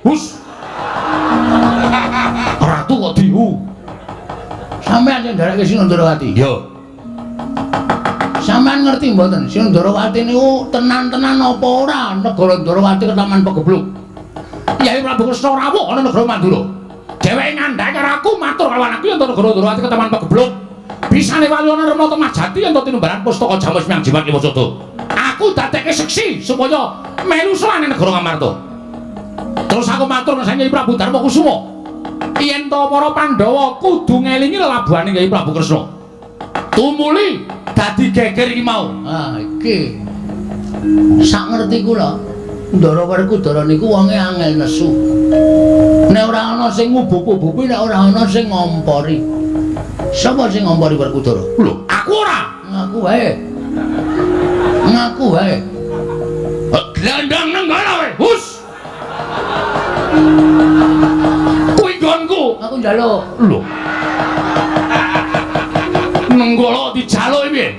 Hus. Ratu kok dihu. Sampeyan sing ndereke Sinundarawati. Yo. Sampeyan ngerti mboten Sinundarawati niku tenan-tenan apa ora negara Ndarawati ketaman pegebluk. Kyai Prabu Kresna rawuh ana negara Mandura. Dheweke ngandhake karo aku matur kalawan aku yen negara Ndarawati ketaman pegebluk. Bisane wali ana Rema Temajati yen tinumbaran pustaka Jamus Miang Jimat Lima Sada. Aku dadekke seksi supaya melu selane negara Ngamarta. Terus aku matur nang Kyai Prabu Darma Kusuma. Yen to para Pandhawa kudu ngelingi lelabuhane Kyai Prabu Kresna. Tumuli dadi geger iki mau. Ah, iki. Sak ngerti kula, Ndara Werkudara niku wonge angel nesu. Nek ora ana sing ngubuk-ubuki, nek ora ana sing ngompori. Sapa sing ngompori Werkudara? Lho, aku ora. Ngaku wae. Ngaku wae. Glandang nenggala wae. Hus. Kuwi nggonku. Aku njaluk. Lho. Nenggala dijaluk piye?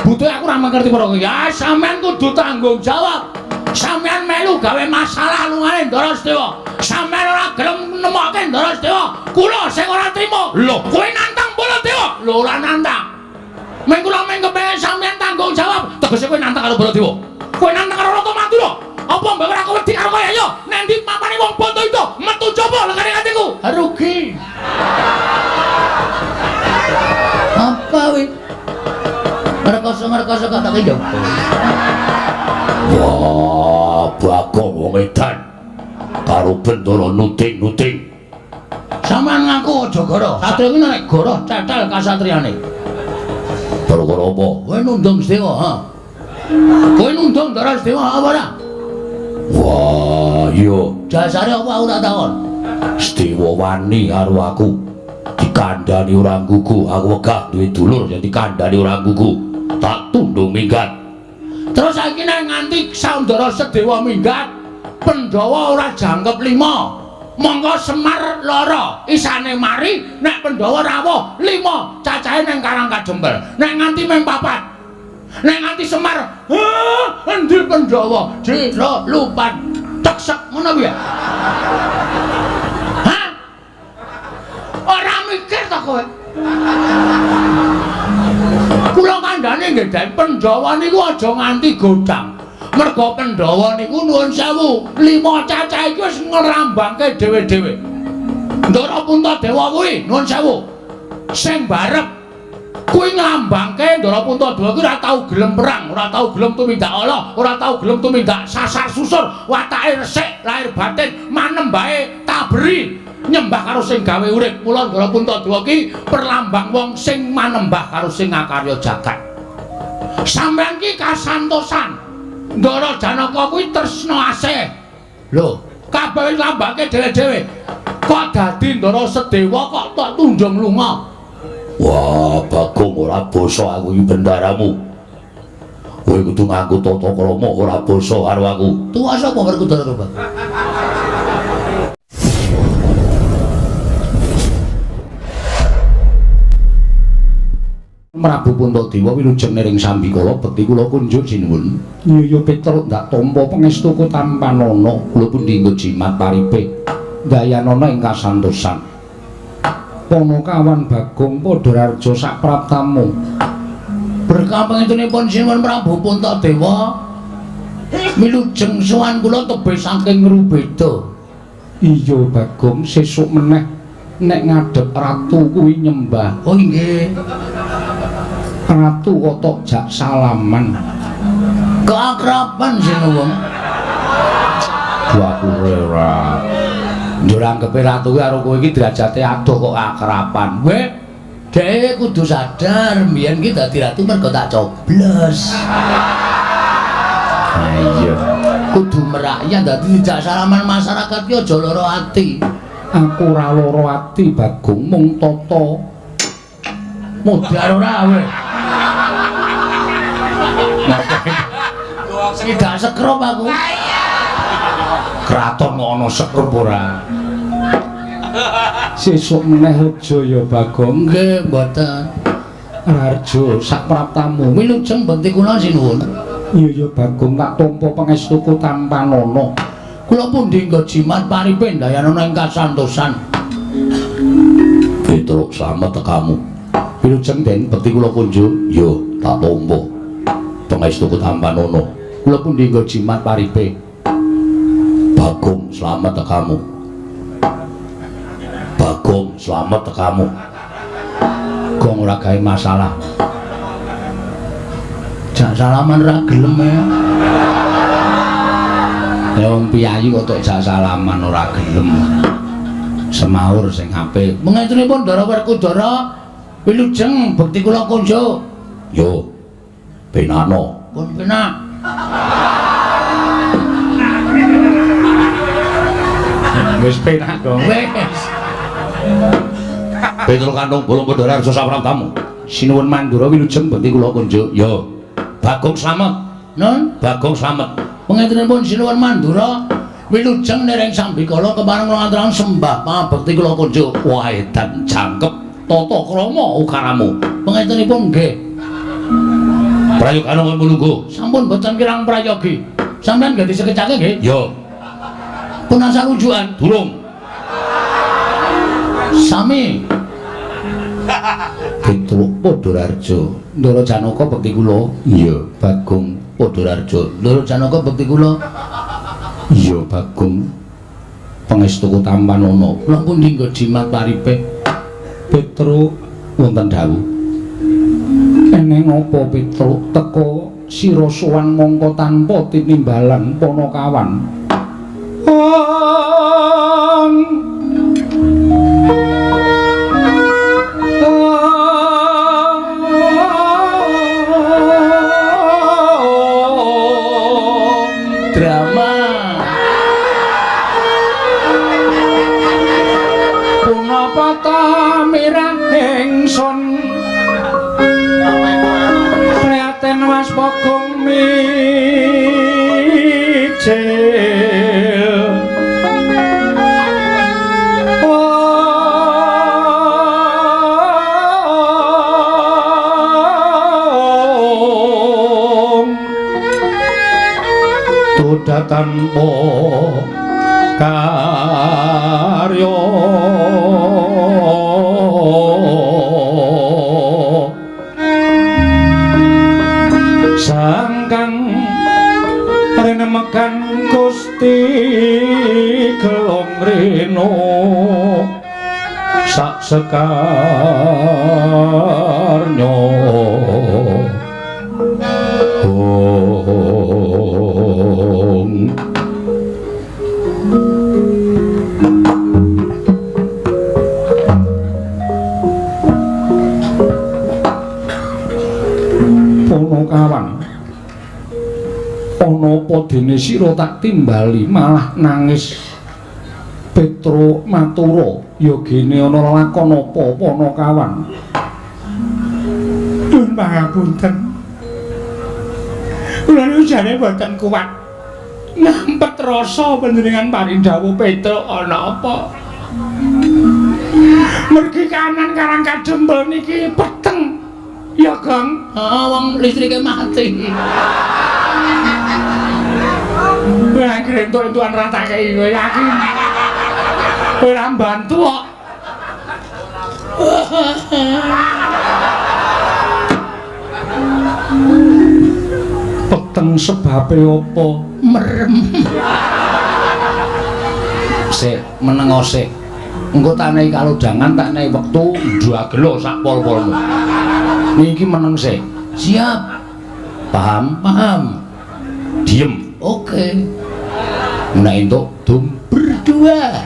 Butuhe aku ora ngerti perkara iki. Ya sampean kudu tanggung jawab. Sampean melu gawe masalah lungane Ndara Sedewa. Sampean ora gelem nemokke Ndara Sedewa. Kula sing ora trima. Lho, kowe nantang Baladewa? Lho, ora nantang. Meng kula meng kepengin sampean tanggung jawab. Tegese kowe nantang karo Baladewa. Kowe nantang karo Ratu Madura. Apa mbok ora wedi karo kowe? Ayo, nang ndi papane wong Bantayuda? Metu coba legane atiku. Rugi. Apa wi? Ngrekoso-ngrekoso kok tak njaba. Wah, Bagong wong edan. Karo Bentara nuting-nuting. Sampeyan ngaku aja goro. Satria kuwi nek goro cetel kasatriyane. Perkara apa? Kowe nundung Sedewa, ha? Kowe nundung Ndara Sedewa apa ora? Wah, iya. Dasare apa aku tak takon? Sedewa wani karo aku. Dikandani ora nggugu, aku wegah duwe dulur yen dikandani ora nggugu. Tak tundung minggat. Terus saiki nek nganti Saundara Sedewa minggat, Pandhawa ora jangkep 5. Monggo Semar lara, isane mari nek Pandhawa rawuh 5, cacahe nang Karang Kajempel. Nek nganti mung 4. Nek nganti Semar, endi Pandhawa? Jero lupan teksek ngono piye? Hah? Ora mikir ta kowe? Kula kandhane nggih Den, Pandhawa niku aja nganti godhang. Merga Pandhawa niku nuwun sewu, 5 cacah iki wis ngrambangke dhewe-dhewe. Ndara Puntadewa kuwi nuwun sewu. Sing barep kuwi nglambangke Ndara Puntadewa kuwi ora tau gelem perang, ora tau gelem tumindak ala, ora tau gelem tumindak sasar susur, watake resik, lahir batin, manembahe taberi, nyembah karo sing gawe urip. Mula Ndara Puntadewa ki perlambang wong sing manembah karo sing ngakarya jagat. Sampeyan ki kasantosan. Ndara Janaka kuwi tresna asih. Lho, kabeh wis lambangke dhewe-dhewe. Kok dadi Ndara Sedewa kok tok tunjung lunga? Wah, Bagong ora basa aku iki bendaramu. Kowe kudu nganggo tata krama ora basa karo aku. Tuwa sapa Werkudara, Pak? Prabu Puntadewa wilujeng niring sambikala bekti kula kunjuk sinuwun. Iya Petruk ndak tampa pangestuku tampanana kula pundi nggo jimat paripe dayanana ing kasantosan. Panakawan Bagong padha rarja sak praptamu. Berkah pangestunipun sinuwun Prabu Puntadewa wilujeng sowan kula tebih saking Ngrubeda. Iya Bagong, sesuk meneh nek ngadhep ratu kuwi nyembah. Oh inggih. Ratu kok tok jak salaman. Keakraban sinuwun. Aku ora. Njur anggepe ratu kuwi karo kowe iki derajate adoh kok akraban. Weh, dhek kudu sadar mbiyen ki dadi ratu mergo tak coblos. Ha iya. Kudu merakyat dadi dijak salaman masyarakat ki aja lara ati. Aku ora lara ati Bagong, mung tata modar ora kowe. Tidak sekrup aku. Kraton kok ana sekrup ora. Sesuk meneh aja ya Bagong. Nggih, mboten. Raharja sak praptamu. Wilujeng bekti kula sinuwun. Iya ya Bagong, tak tampa pangestuku tampanana. Kula pundi nggo jimat paripe ndayanana ing kasantosan. Petruk slamet tekamu. Wilujeng Den bekti kula kunjuk. Yo, tak tampa. Pangestuku tampanono. Kula pundi nggo jimat paripe. Bagong slamet tekamu. Bagong slamet tekamu. Gong ora gawe masalah. Jak salaman ora gelem ya. Ya wong piyayi kok tok jak salaman ora gelem. Semaur sing apik. Mengetunipun Ndara Werkudara wilujeng bekti kula kunjuk. Yo. Penakno. Pun penak. Wis penak kok. Wis. Petruk Kantung Bolong Pandhara Arsa Saprabtamu. Sinuwun Mandura wilujeng bekti kula kunjuk. Yo. Bagong slamet. Nun, Bagong slamet. Pengetunipun Sinuwun Mandura wilujeng nereng sambikala kepareng kula ngaturaken sembah pangabekti kula kunjuk. Wah edan jangkep tata krama ukaramu. Pengetunipun nggih. Prayogana mulungguh. Sampun boten kirang prayogi. Sampeyan nggih disekecake nggih? Yo. Pun asal rujukan. Durung. Sami. Petruk Padhararja. Ndara Janaka bekti kula. Iya, Bagong Padhararja. Ndara Janaka bekti kula. Iya, Bagong. Pangestuku tampanono. Kula pundi nggo jimat paripe. Petruk wonten dawuh. Eneng apa Petruk teka sira sowan mongko tanpa tinimbalan Panakawan. Drama. Punapa ta mirah ingsun prihatin waspagong mijil. Tuda tanpa karya sangkang renemekan Gusti Gelong Reno sak sekarnya. Om. Panakawan, ana apa dene sira tak timbali malah nangis. Petruk matura, ya gene ana lakon apa Panakawan? Nyuwun pangapunten. Kula niku jane boten kuat ngampet rasa panjenengan paring dawuh Petruk ana apa. Mergi kanan karang kadempel niki peteng. Ya, Gong. Heeh, wong listrike mati. Kowe anggere entuk-entukan ra tak kei kowe yakin. Kowe ora mbantu kok. Peteng sebabe apa? Merem. Sik, menengo sik. Engko tak nehi kalodhangan, tak nehi wektu ndagelo sak pol-polmu. Niki meneng sik. Siap. Paham? Paham. Diem. Oke. Nek entuk dum berdua.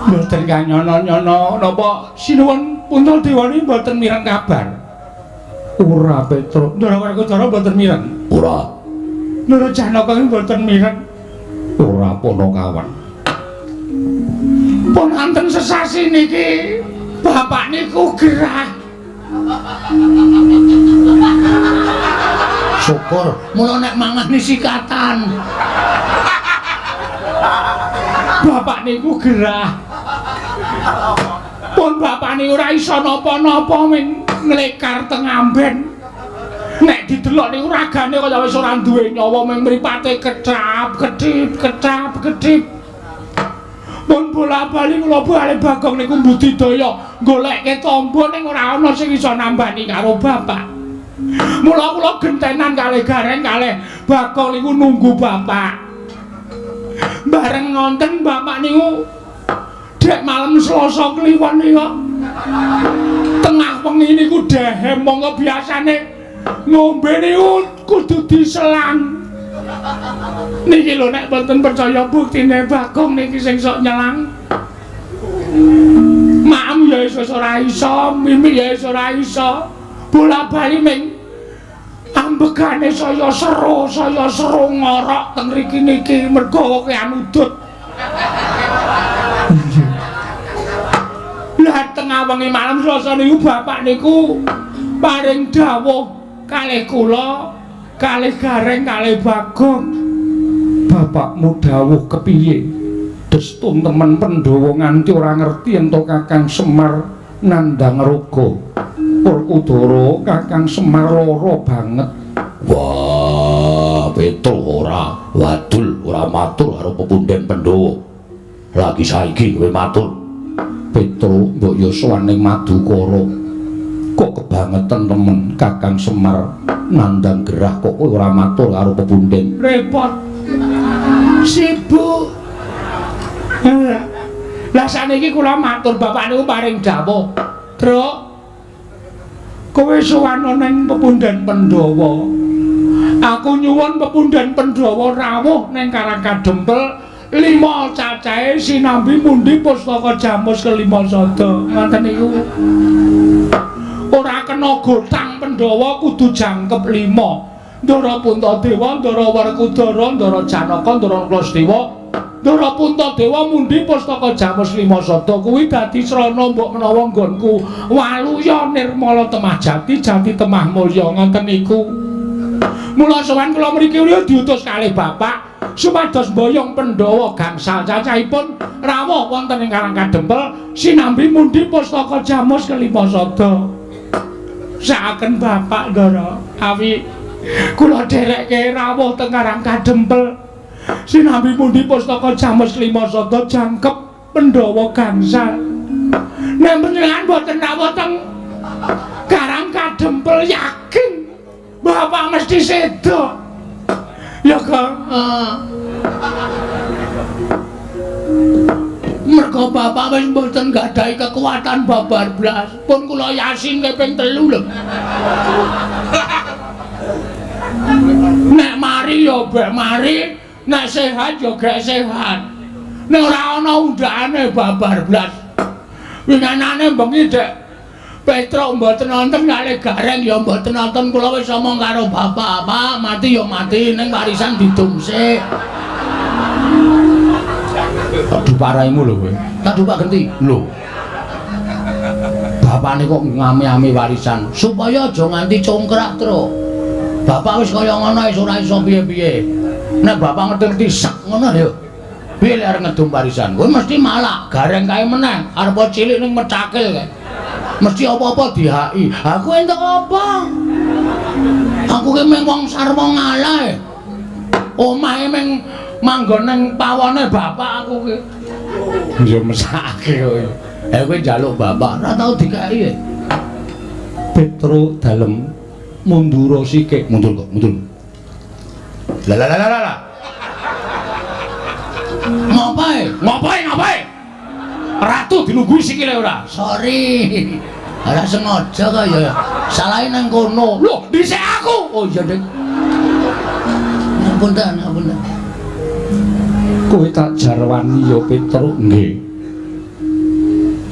Mboten kanyono-nyono napa sinuwun Puntadewa niki mboten mireng kabar. Ora Petruk. Ndara Werkudara mboten mireng. Ora. Ndara Janaka niki mboten mireng. Ora Panakawan. Pun anten sesasi niki bapak niku gerah. Syukur mula nek mangan sikatan. Bapak niku gerah. Pun bapak niku ora iso napa-napa ming nglekar teng amben. Nek didelok niku ragane kaya wis ora duwe nyawa, mung mripate kecap, kedip, kecap, kedip. Pun bola-bali kula bali Bagong niku mbudidaya golekke tombo ning ora ana sing iso nambani karo bapak. Mula kula gentenan kalih Gareng kalih Bagong niku nunggu bapak. Bareng ngonten bapak niku dek malam Selasa Kliwon niku tengah wengi niku dehem, monggo biasane ngombe niku kudu diselang. Niki lho nek mboten percaya buktine Bagong niki sing sok nyelang. Maem ya iso ora iso, mimik ya iso ora iso. Bola-bali ming ambegane saya seru ngorok teng mriki niki mergo kokean udut. Lah tengah wengi malam Selasa niku bapak niku paring dawuh kalih kula, kalih Gareng, kalih Bagong. Bapakmu dawuh kepiye? Destun temen Pandhawa nganti ora ngerti ento Kakang Semar nandhang raga. Werkudara Kakang Semar lara banget. Wah, Petro ora wadul, ora matur karo pepunden Pandhawa. Lagi saiki kowe matur. Petro mbok ya sowan ning Madukara. Kok kebangetan temen Kakang Semar nandhang gerah kok kowe ora matur karo pepunden. Repot. Sibuk. Lah saniki kula matur bapak niku paring dawuh. Truk, kowe sowan ning pepunden Pandhawa. Aku nyuwun pepunden Pandhawa rawuh ning Karang Kadempel 5 cacahe sinambi mundi pustaka jamus kelima sada. Ngoten niku. Ora kena gotang Pandhawa kudu jangkep 5. Ndara Puntadewa, Ndara Werkudara, Ndara Janaka, Ndara Klasdewa, Ndara Puntadewa mundi pustaka jamus 5 sada kuwi dadi srana mbok menawa nggonku waluya nirmala temah jati, jati temah mulya. Ngoten niku. Mula sowan kula mriki diutus kalih bapak supados mboyong Pandhawa gangsal cacahipun rawuh wonten ing Karang Kadempel sinambi mundi pustaka jamus kelima sada. Saaken bapak Ndara awi kula dherekke rawuh teng Karang Kadempel sinambi mundi pustaka jamus 5 sada jangkep Pandhawa gangsal. Nek panjenengan mboten rawuh teng Karang Kadempel yakin bapak mesti sedo. Ya Kang. Mergo bapak wis mboten gadhahi kekuatan babar blas. Pun kula yasin ping 3 lho. Nek mari ya bek mari, nek sehat ya gek sehat. Nek ora ana undhakane babar blas. Winganane bengi Dek Petruk mboten nonton kalih Gareng ya mboten nonton, kula wis omong karo bapak, Pak, mati ya mati ning warisan didum sik. Aduh paraimu lho kowe. Tak dupak genti. Lho. Bapakne kok ngame-ame warisan supaya aja nganti congkrak, Truk. Bapak wis kaya ngono wis ora iso piye-piye. Nek bapak ngerti-ngerti sak ngono ya. Piye lek arep ngedum warisan? Kowe mesti malak, Gareng kae meneh, arep cilik ning mecakil kae. Mesti apa-apa dihaki. Aku entuk apa? Aku ki mung wong sarwa ngalah. Omahe mung manggon ning pawone bapak aku ki. Ya mesake kowe. Kowe njaluk bapak ora tau dikeki. Petro dalem mundura sikik. Mundur kok, mundur. Lah lah lah lah. Ngopae? Ngopae, ngopae? Ratu dilungguhi sikile ora? Sorry. Ora sengaja kok ya. Salahe nang kono. Lho, dhisik aku. Oh iya, Dik. Ngapunten, ngapunten. Kowe tak jarwani ya Petruk. Nggih.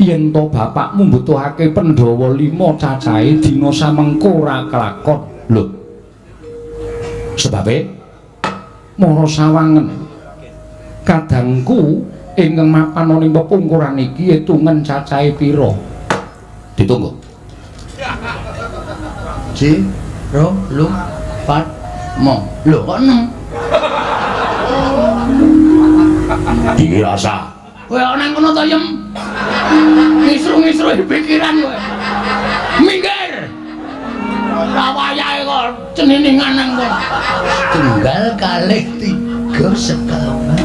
Yen to bapakmu mbutuhake Pandhawa 5 cacahe dina samengko ora kelakon. Lho. Sebabe mara sawangen. Kadangku ingkang mapan ana ing pepungkuran iki etungen cacahe pira? Ditunggu. 1 2 3 4 5. Lho kok 6? Iki rasa. Kowe ana nang kono to, Yem? Ngisru-ngisru pikiran kowe. Minggir. Ora wayahe kok ceniningan nang kono. Tunggal kalih 3 sekawan.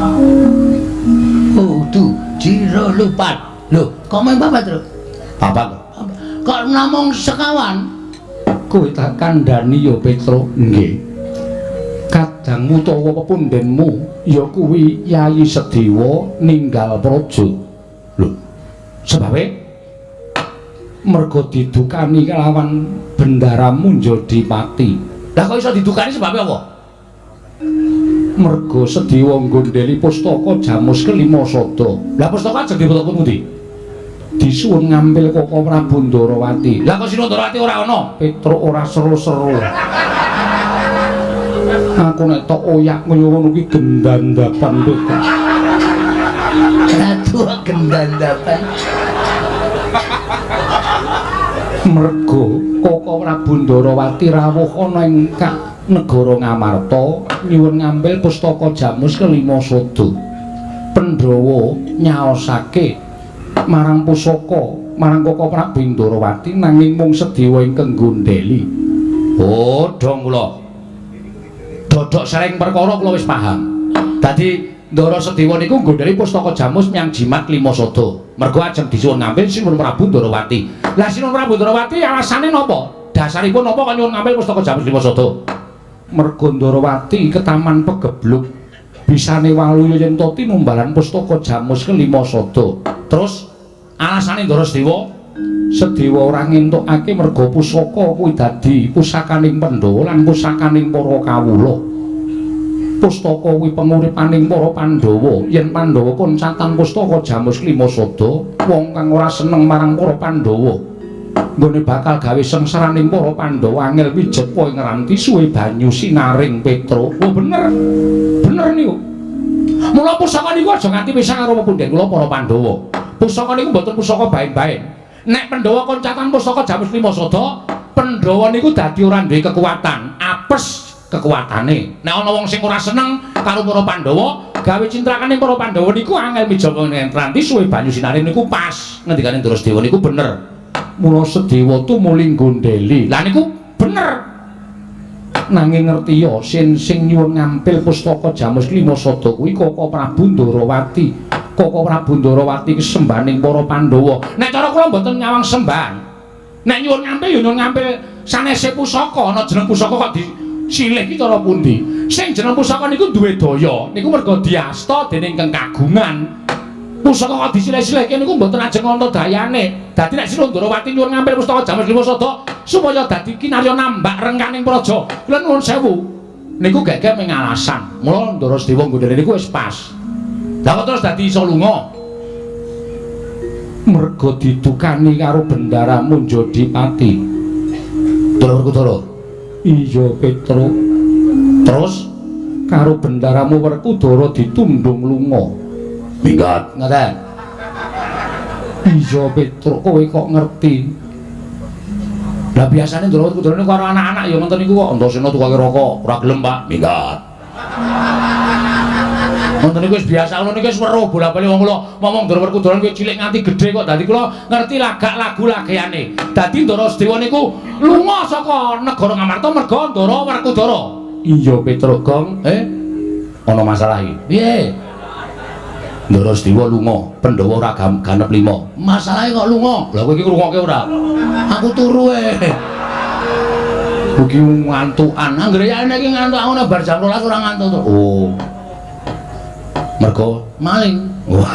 Kudu jiro lupat. Lho, kok mung papat, Tru? Papat. Kok namung sekawan? Kowe tak kandhani ya, Petruk. Nggih. Kadangmu utawa pepundhenmu ya kuwi Yayi Sedewa ninggal praja. Lho, sebabe merga didukani kelawan Bendara Munjadipati. Lah kok iso didukani sebabe apa? Merga Sedewa nggondheli pustaka Jamus kelima sada. Lah pustaka ajeng diboto pundi? Disuwun ngampil Koko Prabu Ndarawati. Lah kok Sinu Ndarawati ora ana? Petruk ora seru-seru. Aku nek tok oyak kaya ngono kuwi gendandapan Petruk. Ratu gendandapan. Merga Koko Prabu Ndarawati rawuh ana ing negara Ngamarta nyuwun ngambil pustaka Jamus kelima sada. Pandhawa nyaosake marang pusaka marang Koko Prabu Ndarawati nanging mung Sedewa ingkang nggondheli. Oh, dong kula. Dodok sering perkara kula wis paham. Dadi Ndara Sedewa niku nggondheli pustaka Jamus menyang jimat lima sada. Mergo ajeng disuwun ngambil Sinuwun Prabu Ndarawati. Lah Sinuwun Prabu Ndarawati alasane napa? Dasaripun napa kok nyuwun ngambil pustaka Jamus lima sada? Mergo Ndarawati ketaman pegebluk bisane waluya yen to tinumbalan pustaka Jamus kelima sada. Terus alasane Ndara Sedewa? Sedewa ora ngentukake merga pusaka kuwi dadi pusakaning Pandhawa lan pusakaning para kawula. Pustaka kuwi penguripaning para Pandhawa. Yen Pandhawa koncatan pustaka Jamus kelima sada, wong kang ora seneng marang para Pandhawa nggone bakal gawe sengsaraning para Pandhawa angel wijepa ing ranti suwe banyu sinaring Petruk. Oh bener. Bener niku. Mula pusaka niku aja nganti pisah karo pepundhen kula para Pandhawa. Pusaka niku mboten pusaka baen-baen. Nek Pandhawa koncatan pusaka Jamus lima sada, Pandhawa niku dadi ora duwe kekuatan, apes kekuatane. Nek ana wong sing ora seneng karo para Pandhawa, gawe cintrakane para Pandhawa niku angel mijaba ing ranti suwe banyu sinaring niku pas. Ngendikane Ndara Sedewa niku bener. Mula Sedewa tumuli nggondheli. Lah niku bener. Nanging ngerti ya sin sing nyuwun ngampil pustaka Jamus lima sada kuwi Koko Prabu Ndarawati. Koko Prabu Ndarawati ki sembahaning para Pandhawa. Nek cara kula mboten nyawang sembahan. Nek nyuwun ngampil ya nyuwun ngampil sanese pusaka, ana jeneng pusaka kok disilih ki cara pundi? Sing jeneng pusaka niku duwe daya, niku merga diasta dening kang kagungan. Pusaka kok disilih-silihke niku mboten ajeng ana dayane. Dadi nek Sinuwun Ndarawati nyuwun ngampil pustaka Jamus lima sada supaya dadi kinarya nambak rengkaning praja. Kula nuwun sewu. Niku gegek mung alasan. Mula Ndara Sedewa nggondheli niku wis pas. Lah kok terus dadi iso lunga? Merga didukani karo Bendara Munjadipati. Ndara Werkudara. Iya, Petruk. Terus karo Bendaramu Werkudara ditundung lunga. Minggat ngaten. Iya, Petruk, kowe kok ngerti? Lah biasane Ndara Werkudara niku karo anak-anak ya ngoten niku kok Antasena tukoke rokok, ora gelem, Pak. Minggat. Ngoten niku wis biasa, ngono niku wis weruh bola-bali wong kula ngomong Ndara Werkudara niku cilik nganti gedhe kok dadi kula ngerti lagak lagu lageane. Dadi Ndara Sedewa niku lunga saka negara Ngamarta merga Ndara Werkudara. Iya, Petruk, Gong. Ana masalah iki. Piye? Ndara Sedewa lunga, Pandhawa ora ganep lima. Masalahe kok lunga? Lah kowe iki ngrungokke ora? Aku turu e. Iki ngantukan. Anggere yane iki ngantuk aku nek bar jam 12 ora ngantuk to. Oh. Mergo maling. Wah.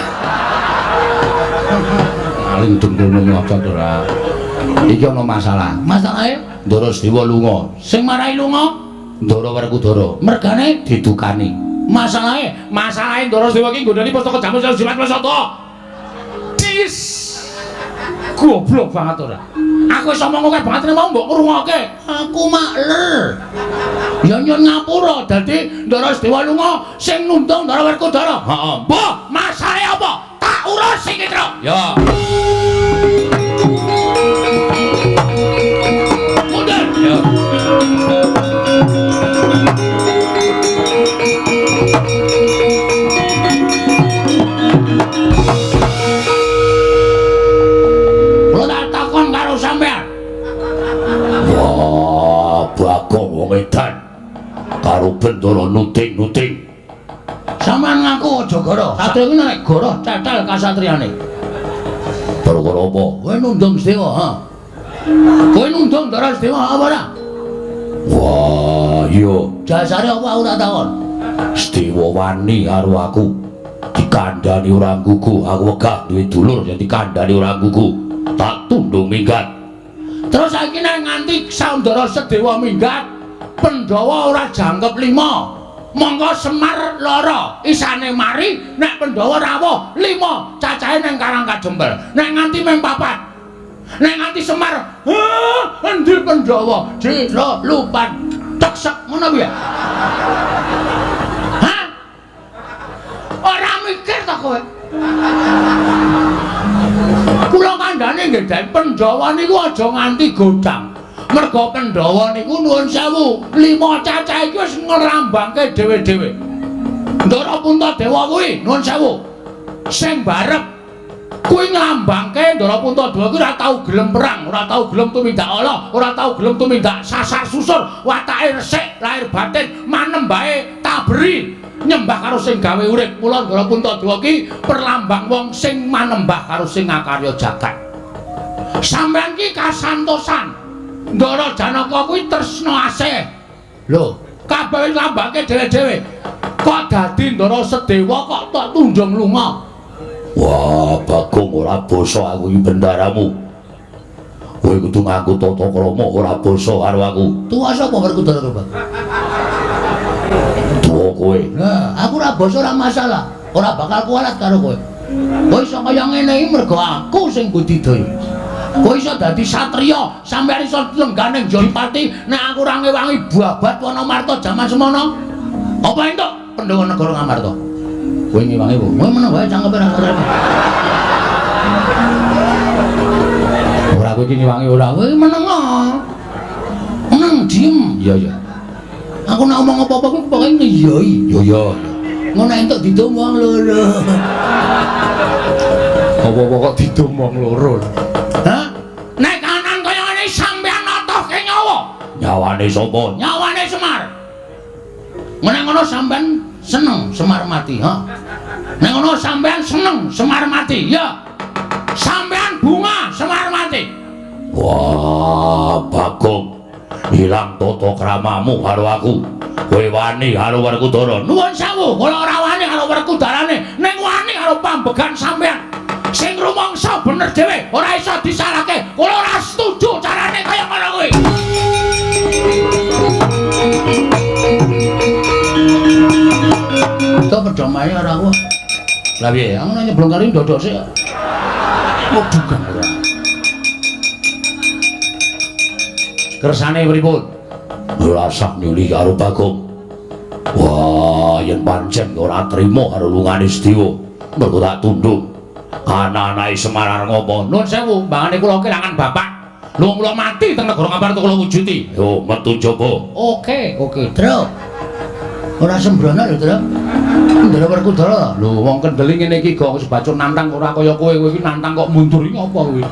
Maling dengkulmu ngotot ora. Iki ana masalah. Masalahe Ndara Sedewa lunga. Sing marai lunga Ndara Werkudara. Mergane didukani. Masalahe, masalahe Ndara Sedewa iki nggondheli pustaka Jamus Jimat Sada. Dis. Goblok banget ora. Aku wis omong akeh banget nek mau mbok ngrungokke. Aku makler. Ya nyun ngapura dadi Ndara Sedewa lunga sing nundung Ndara Werkudara. Heeh. Mbah, masalahe apa? Tak urus iki, Tru. Ya. Mundur. Ya. Kula tak takon karo sampean. Wah, Ndara nuding-nuding. Sampeyan ngaku aja goro. Satria kuwi nek goro cetel kasatriyane. Perkara apa? Kowe nundung Sedewa, ha? Kowe nundung Ndara Sedewa apa ora? Wah, iya. Jasare apa aku tak takon? Sedewa wani karo aku. Dikandhani ora nggugu, aku wegah duwe dulur yen dikandhani ora nggugu. Tak tundung minggat. Terus saiki nek nganti Saundara Sedewa minggat, Pandhawa ora jangkep 5. Mongko Semar lara, isane mari nek Pandhawa rawuh 5, cacahe nang Karang Kajempel. Nek nganti mung 4. Nek nganti Semar, endi Pandhawa? Jero lupat teksek ngono kuwi ya. Hah? Ora mikir ta kowe? Kula kandhane nggih Den, Pandhawa niku aja nganti godhang. Merga Pandhawa niku nuwun sewu, 5 cacah iki wis ngrambangke dhewe-dhewe. Ndara Puntadewa kuwi nuwun sewu. Sing barep kuwi nglambangke Ndara Puntadewa kuwi ora tau gelem perang, ora tau gelem tumindak ala, ora tau gelem tumindak sasar susur, watake resik, lahir batin, manembahe taberi, nyembah karo sing gawe urip. Mula Ndara Puntadewa ki perlambang wong sing manembah karo sing ngakarya jagat. Sampeyan ki kasantosan. Ndara Janaka kuwi tresna asih. Lho, kabeh wis lambangke dhewe-dhewe. Kok dadi Ndara Sedewa kok tok tunjung lunga? Wah, Bagong ora basa aku iki bendaramu. Kowe kudu nganggo tata krama ora basa karo aku. Tuwa sapa Werkudara to, Bang? Tuwa kowe. Lah, aku ora basa ora masalah. Ora bakal kualat karo kowe. Kowe iso kaya ngene iki mergo aku sing budidaya. Kowe iso dadi satriya, sampeyan iso lenggah ning Jolipati nek aku ora ngewangi babat Wanamarta jaman semono. Apa entuk Pandhawa negara Ngamarta? Kowe ngewangi apa? Kowe meneng wae cangkeme ora ngerti. Ora kowe iki ngewangi ora, kowe meneng. Meneng diem. Iya iya. Aku nek omong apa-apa kuwi pokoke ngiyoi. Iya iya. Ngono entuk didum wong loro. Apa-apa kok didum wong loro? Hah? Nek kanan kaya ngene sampeyan natohke nyawa. Nyawane sapa? Nyawane Semar. Nek ngono sampeyan seneng Semar mati, ha? Nek ngono sampeyan seneng Semar mati, ya. Sampeyan bunga Semar mati. Wah, Bagong. Ilang tata kramamu karo aku. Kowe wani karo Werkudara. Nuwun sewu, kula ora wani karo Werkudarane, ning wani karo pambegan sampeyan. Sing rumangsa bener dhewe, ora iso disalahke. Kula ora setuju carane kaya ngono kuwi. Itu perdomae ora aku. Lah piye? Aku nek nyeblung kari ndodok sik. Waduh, ora. Kersane pripun? Ora sah nyuli karo Bagong. Wah, yen pancen ora trima karo lungane Sedewa, mergo tak tundung. Ana-anake Semar arep ngopo? Nuwun sewu, mbangane kula kelangan bapak. Lho kula mati teng negara Ngamarta kula wujudi. Yo metu jaba. Oke, oke, Tru. Ora sembrono lho, Tru. Ndara Werkudara. Lho wong kendeli ngene iki gong wis bacur nantang ora kaya kowe, kowe iki nantang kok mundur iki apa kowe?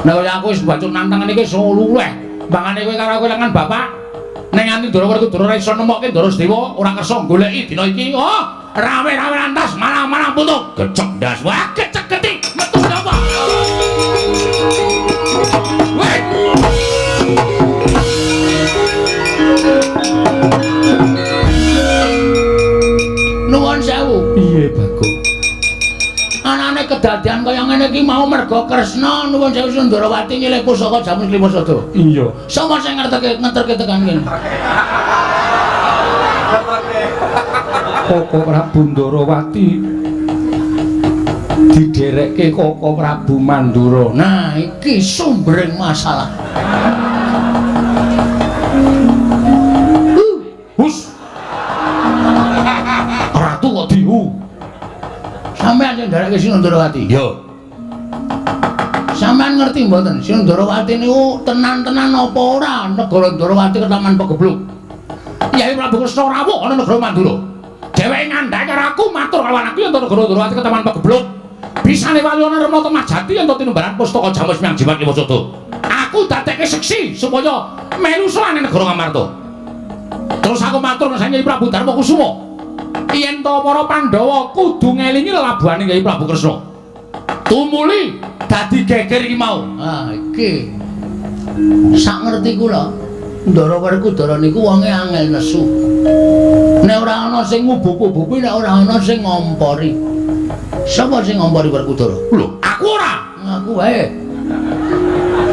Nek kaya aku wis bacur nantang niki iso luweh. Mbangane kowe karo aku kelangan bapak. Nek nganti Ndara Werkudara ora iso nemokke Ndara Sedewa, ora kersa goleki dina iki. Oh, rawe-rawe lantas malah-malah putung. Gecek ndas. Wah, gecek geti. Metu sapa? Weh. Nuwun sewu. Piye, Bagong? Anane kedadian kaya ngene iki mau mergo Kresna nuwun sewu Sundarawati nyilih pusaka Jamus Lima Sada. Iya. Sapa sing ngerteke ngeterke tekan kene? Koko Prabu Ndarawati diderekke Koko Prabu Mandura. Nah, iki sumbering masalah. Hus. Ratu kok dihu. Sampeyan sing nderekke Sinundarawati. Iya. Sampeyan ngerti mboten Sinundarawati niku tenan-tenan apa ora negara Ndarawati ketaman pegebluk. Yai Prabu Kresna rawuh ana negara Mandura. Dheweke ngandhake karo aku matur karo anakku yen negara Ndarawati ketaman pegebluk. Bisane wali ana Rama Temajati yen tinumbaran pustaka Jamus Miang Jimat Lima Sada. Aku dadekke seksi supaya melu sowan ning negara Ngamarta. Terus aku matur nang Nyai Prabu Darma Kusuma. Yen to para Pandhawa kudu ngelingi lelabuhane Kyai Prabu Kresna. Tumuli dadi geger iki mau. Ah, iki. Sak ngerti kula, Ndara Werkudara niku wonge angel nesu. Nek ora ana sing ngubuk-ubuki, nek ora ana sing ngompori. Sapa sing ngompori Werkudara? Lho, aku ora. Ngaku wae.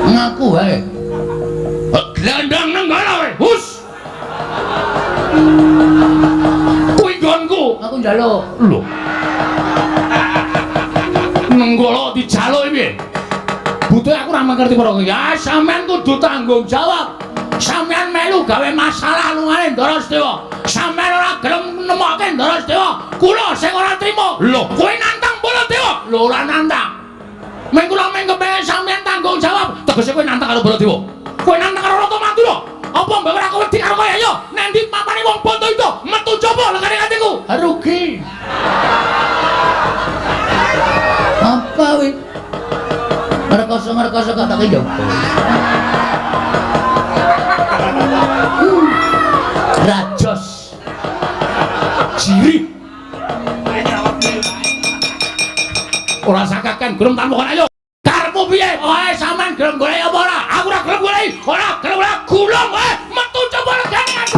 Ngaku wae. Glandang nenggala wae. Hus. Kuwi nggonku. Aku njaluk. Lho. Nenggala dijaluk piye? Butuh aku ora ngerti perkara. Ya sampean kudu tanggung jawab. Sampean melu gawe masalah lungane Ndara Sedewa. Sampean ora gelem nemokke Ndara Sedewa. Kula sing ora trima. Lho, kowe nantang Baladewa? Lho, ora nantang. Meng kula meng kepengin sampean tanggung jawab. Tegese kowe nantang karo Baladewa. Kowe nantang karo Ratu Madura. Apa mbok ora wedi karo kowe? Ayo, nang ndi papane wong Bantayuda? Metu coba legane atiku. Rugi. Apa wi? Ngrekoso-ngrekoso kok tak njaba. Rajos. Jirih. Ora sakaken gelem tanpa ayo. Karepmu piye? Oe sampean gelem golek apa ora? Aku ora gelem golek. Ora gelem ora gulung kowe. Metu coba legane aku.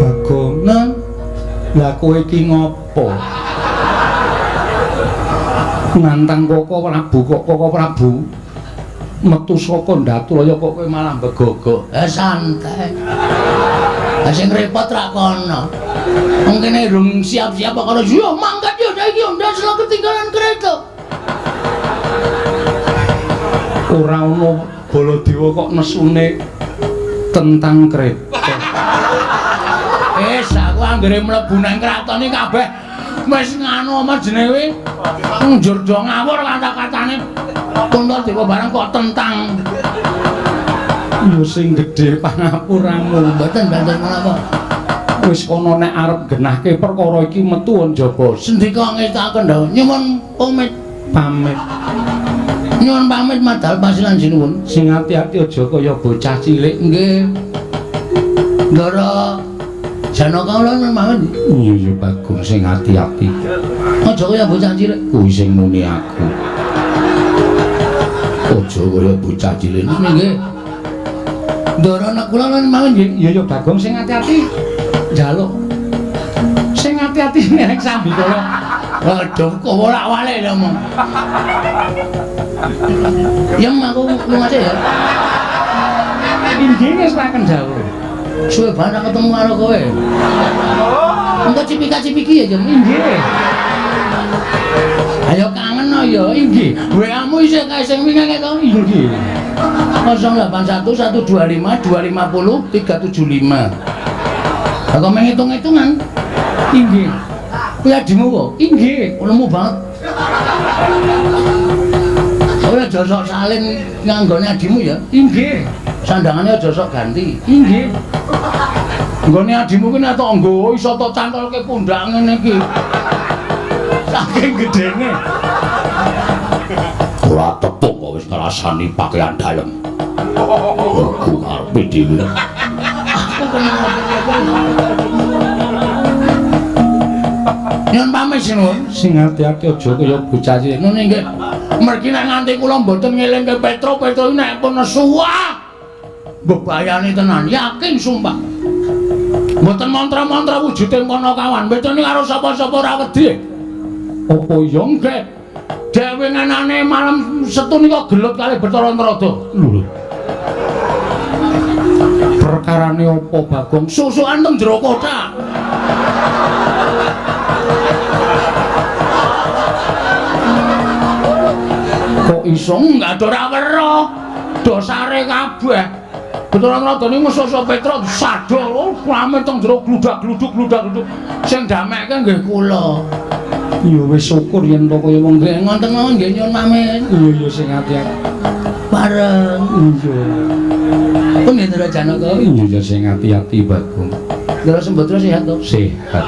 Bagong, lah kowe iki ngopo? Nantang Koko Prabu, kok Koko Prabu metu saka Ndatulaya kok kowe malah begogok. Santai. Lah sing repot rak kono. Wong kene rung siap-siap kok kono. Yo mangkat yo saiki yo ndas lo ketinggalan kereta. Ora ono Baladewa kok nesune tentang kereta. Wis aku anggere mlebu nang kraton iki kabeh wis nganu apa jenenge kuwi? Njur do ngawur kata-katane. Puntadewa barang kok tentang. Ya sing gedhe pangapuramu. Mboten mboten menapa. Wis kono nek arep genahke perkara iki metu njaba. Sendika ngestakaken dawuh nyuwun pamit. Pamit. Nyuwun pamit madal pasilan sinuwun. Sing ati-ati aja kaya bocah cilik. Nggih. Ndara Janaka kula nyuwun pamit. Iya ya Bagong sing ati-ati. Aja kaya bocah cilik. Kuwi sing muni aku. Aja kaya bocah cilik. Nggih. Ndara nek kula nyuwun pamit nggih. Iya ya Bagong sing ati-ati. Njaluk. Sing ati-ati nek sambikala. Waduh, kok wolak-walik lho omong. Yem aku lunga sik ya. Inggih wis paken dawuh. Suwe banget ketemu karo kowe. Engko cipika-cipiki ya, Jem. Inggih. Ayo kangen no ya, inggih. WA-mu isih kae sing wingi to? Inggih. 081 125 250 375. Lah kok menghitung-hitungan? Inggih. Kuwi adimu kok? Inggih. Lemu banget. Kowe aja sok salin nganggone adimu ya. Inggih. Sandangane aja sok ganti. Inggih. Nggone adimu kuwi nek tok nggo iso tok cantolke pundak ngene iki. Saking gedene. Ora tepung kok wis ngrasani pakaian dalem. Aku karepe dhewe. Aku kenal. Nyuwun pamit sinuwun. Sing ati-ati aja kaya bocah cilik. Ngono nggih. Mergi nek nganti kula mboten ngelingke Petro, Petro nek pun nesu wah. Bebayani tenan, yakin sumpah. Mboten mantra-mantra wujude kono kawan. Petro ni karo sapa-sapa ora wedi. Apa ya nggih. Dhewe ngenane malam Setu nika gelut kalih Bathara Narada. Lho. Perkarane apa Bagong? Susukan teng jero kothak. Kok iso enggak ada ora weruh. Dosare kabeh. Bathara Narada niku sosok Petruk sadol rame teng jero gludak-gluduk gludak-gluduk. Sing damekke nggih kula. Ya wis syukur yen to kaya wong nggih ngoten mawon nggih nyuwun pamit. Iya iya sing ati-ati. Bareng. Iya. Pun nggih Ndara Janaka. Iya iya sing ati-ati Bagong. Ndara Sembadra sehat to? Sehat.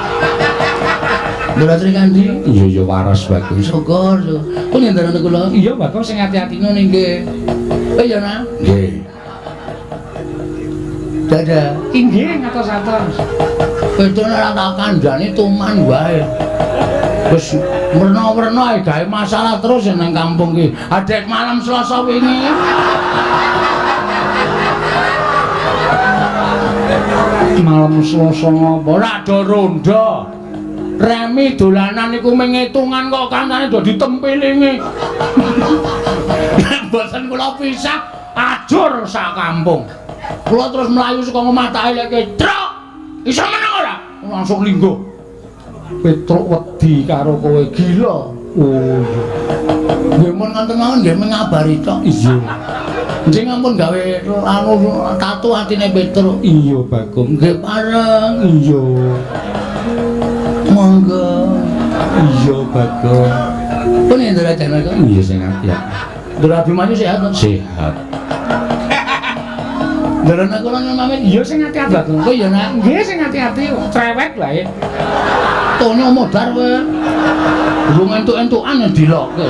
Ndara Srikandi. Iya ya waras Bagong. Syukur. Ku nyenderane kula. Iya Bagong sing ati-ati ngono nggih. Oh iya nak. Nggih. Dadah. Inggih ngatos-atos. Petro ora tak kandhani tuman wae. Wis werna-werna ae gawe masalah terus nang kampung iki. Adek malam Selasa wingi. Malam Selasa ngopo? Ora do rondo. Remi dolanan iku mengitungan kok kancane do ditempilingi. Mboten kula pisah ajur sak kampung. Kula terus mlayu saka omah tak eleke, "Truk, iso meneng ora?" Langsung lingguh. Petruk wedi karo kowe gila. Oh iya. Nggih mun ngoten mawon nggih mengabari tok. Iya. Nggih ampun gawe anu tatu atine Petruk. Iya Bagong. Nggih pareng. Iya. Monggo. Iya Bagong. Pun Ndara Janaka. Iya sing ati-ati. Ndara Abimanyu sehat? Sehat. Ndara kula nyuwun pamit. Iya sing ati-ati Bagong. Oh iya nak. Nggih sing ati-ati cerewet wae. Tonyo modar kowe. Durung entuk-entukan dilokke.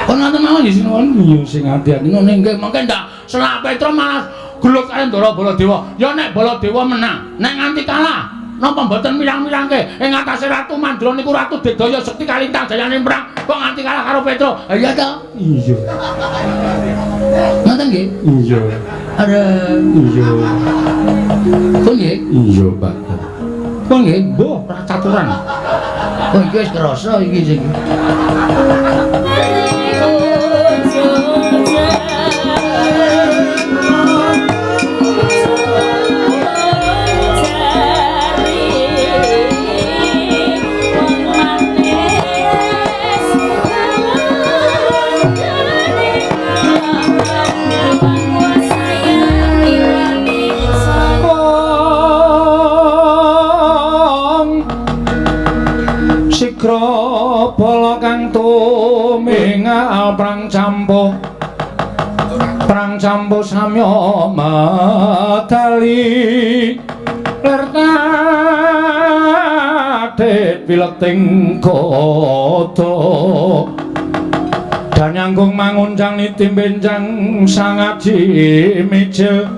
Kon ngoten mawon nggih sinuwun. Iya sing ati-ati. Ngono nggih mengke ndak selak Petro malah gelut karo Ndara Baladewa. Ya nek Baladewa menang, nek nganti kalah napa mboten mirang-mirangke ing atase Ratu Mandura niku Ratu Digdaya Sekti Kalintang jayane perang kok nganti kalah karo Petro. Ha iya to? Iya. Ngoten nggih? Iya. Are iya. Pun nggih? Iya, Pak. Pun nggih, mbuh ora caturan. Oh iki wis kerasa iki sing. Sigra bala kang tumingal prang campuh samya medali lir tadhit wileting gada danyangkung manguncang niti benjang sangaji mijil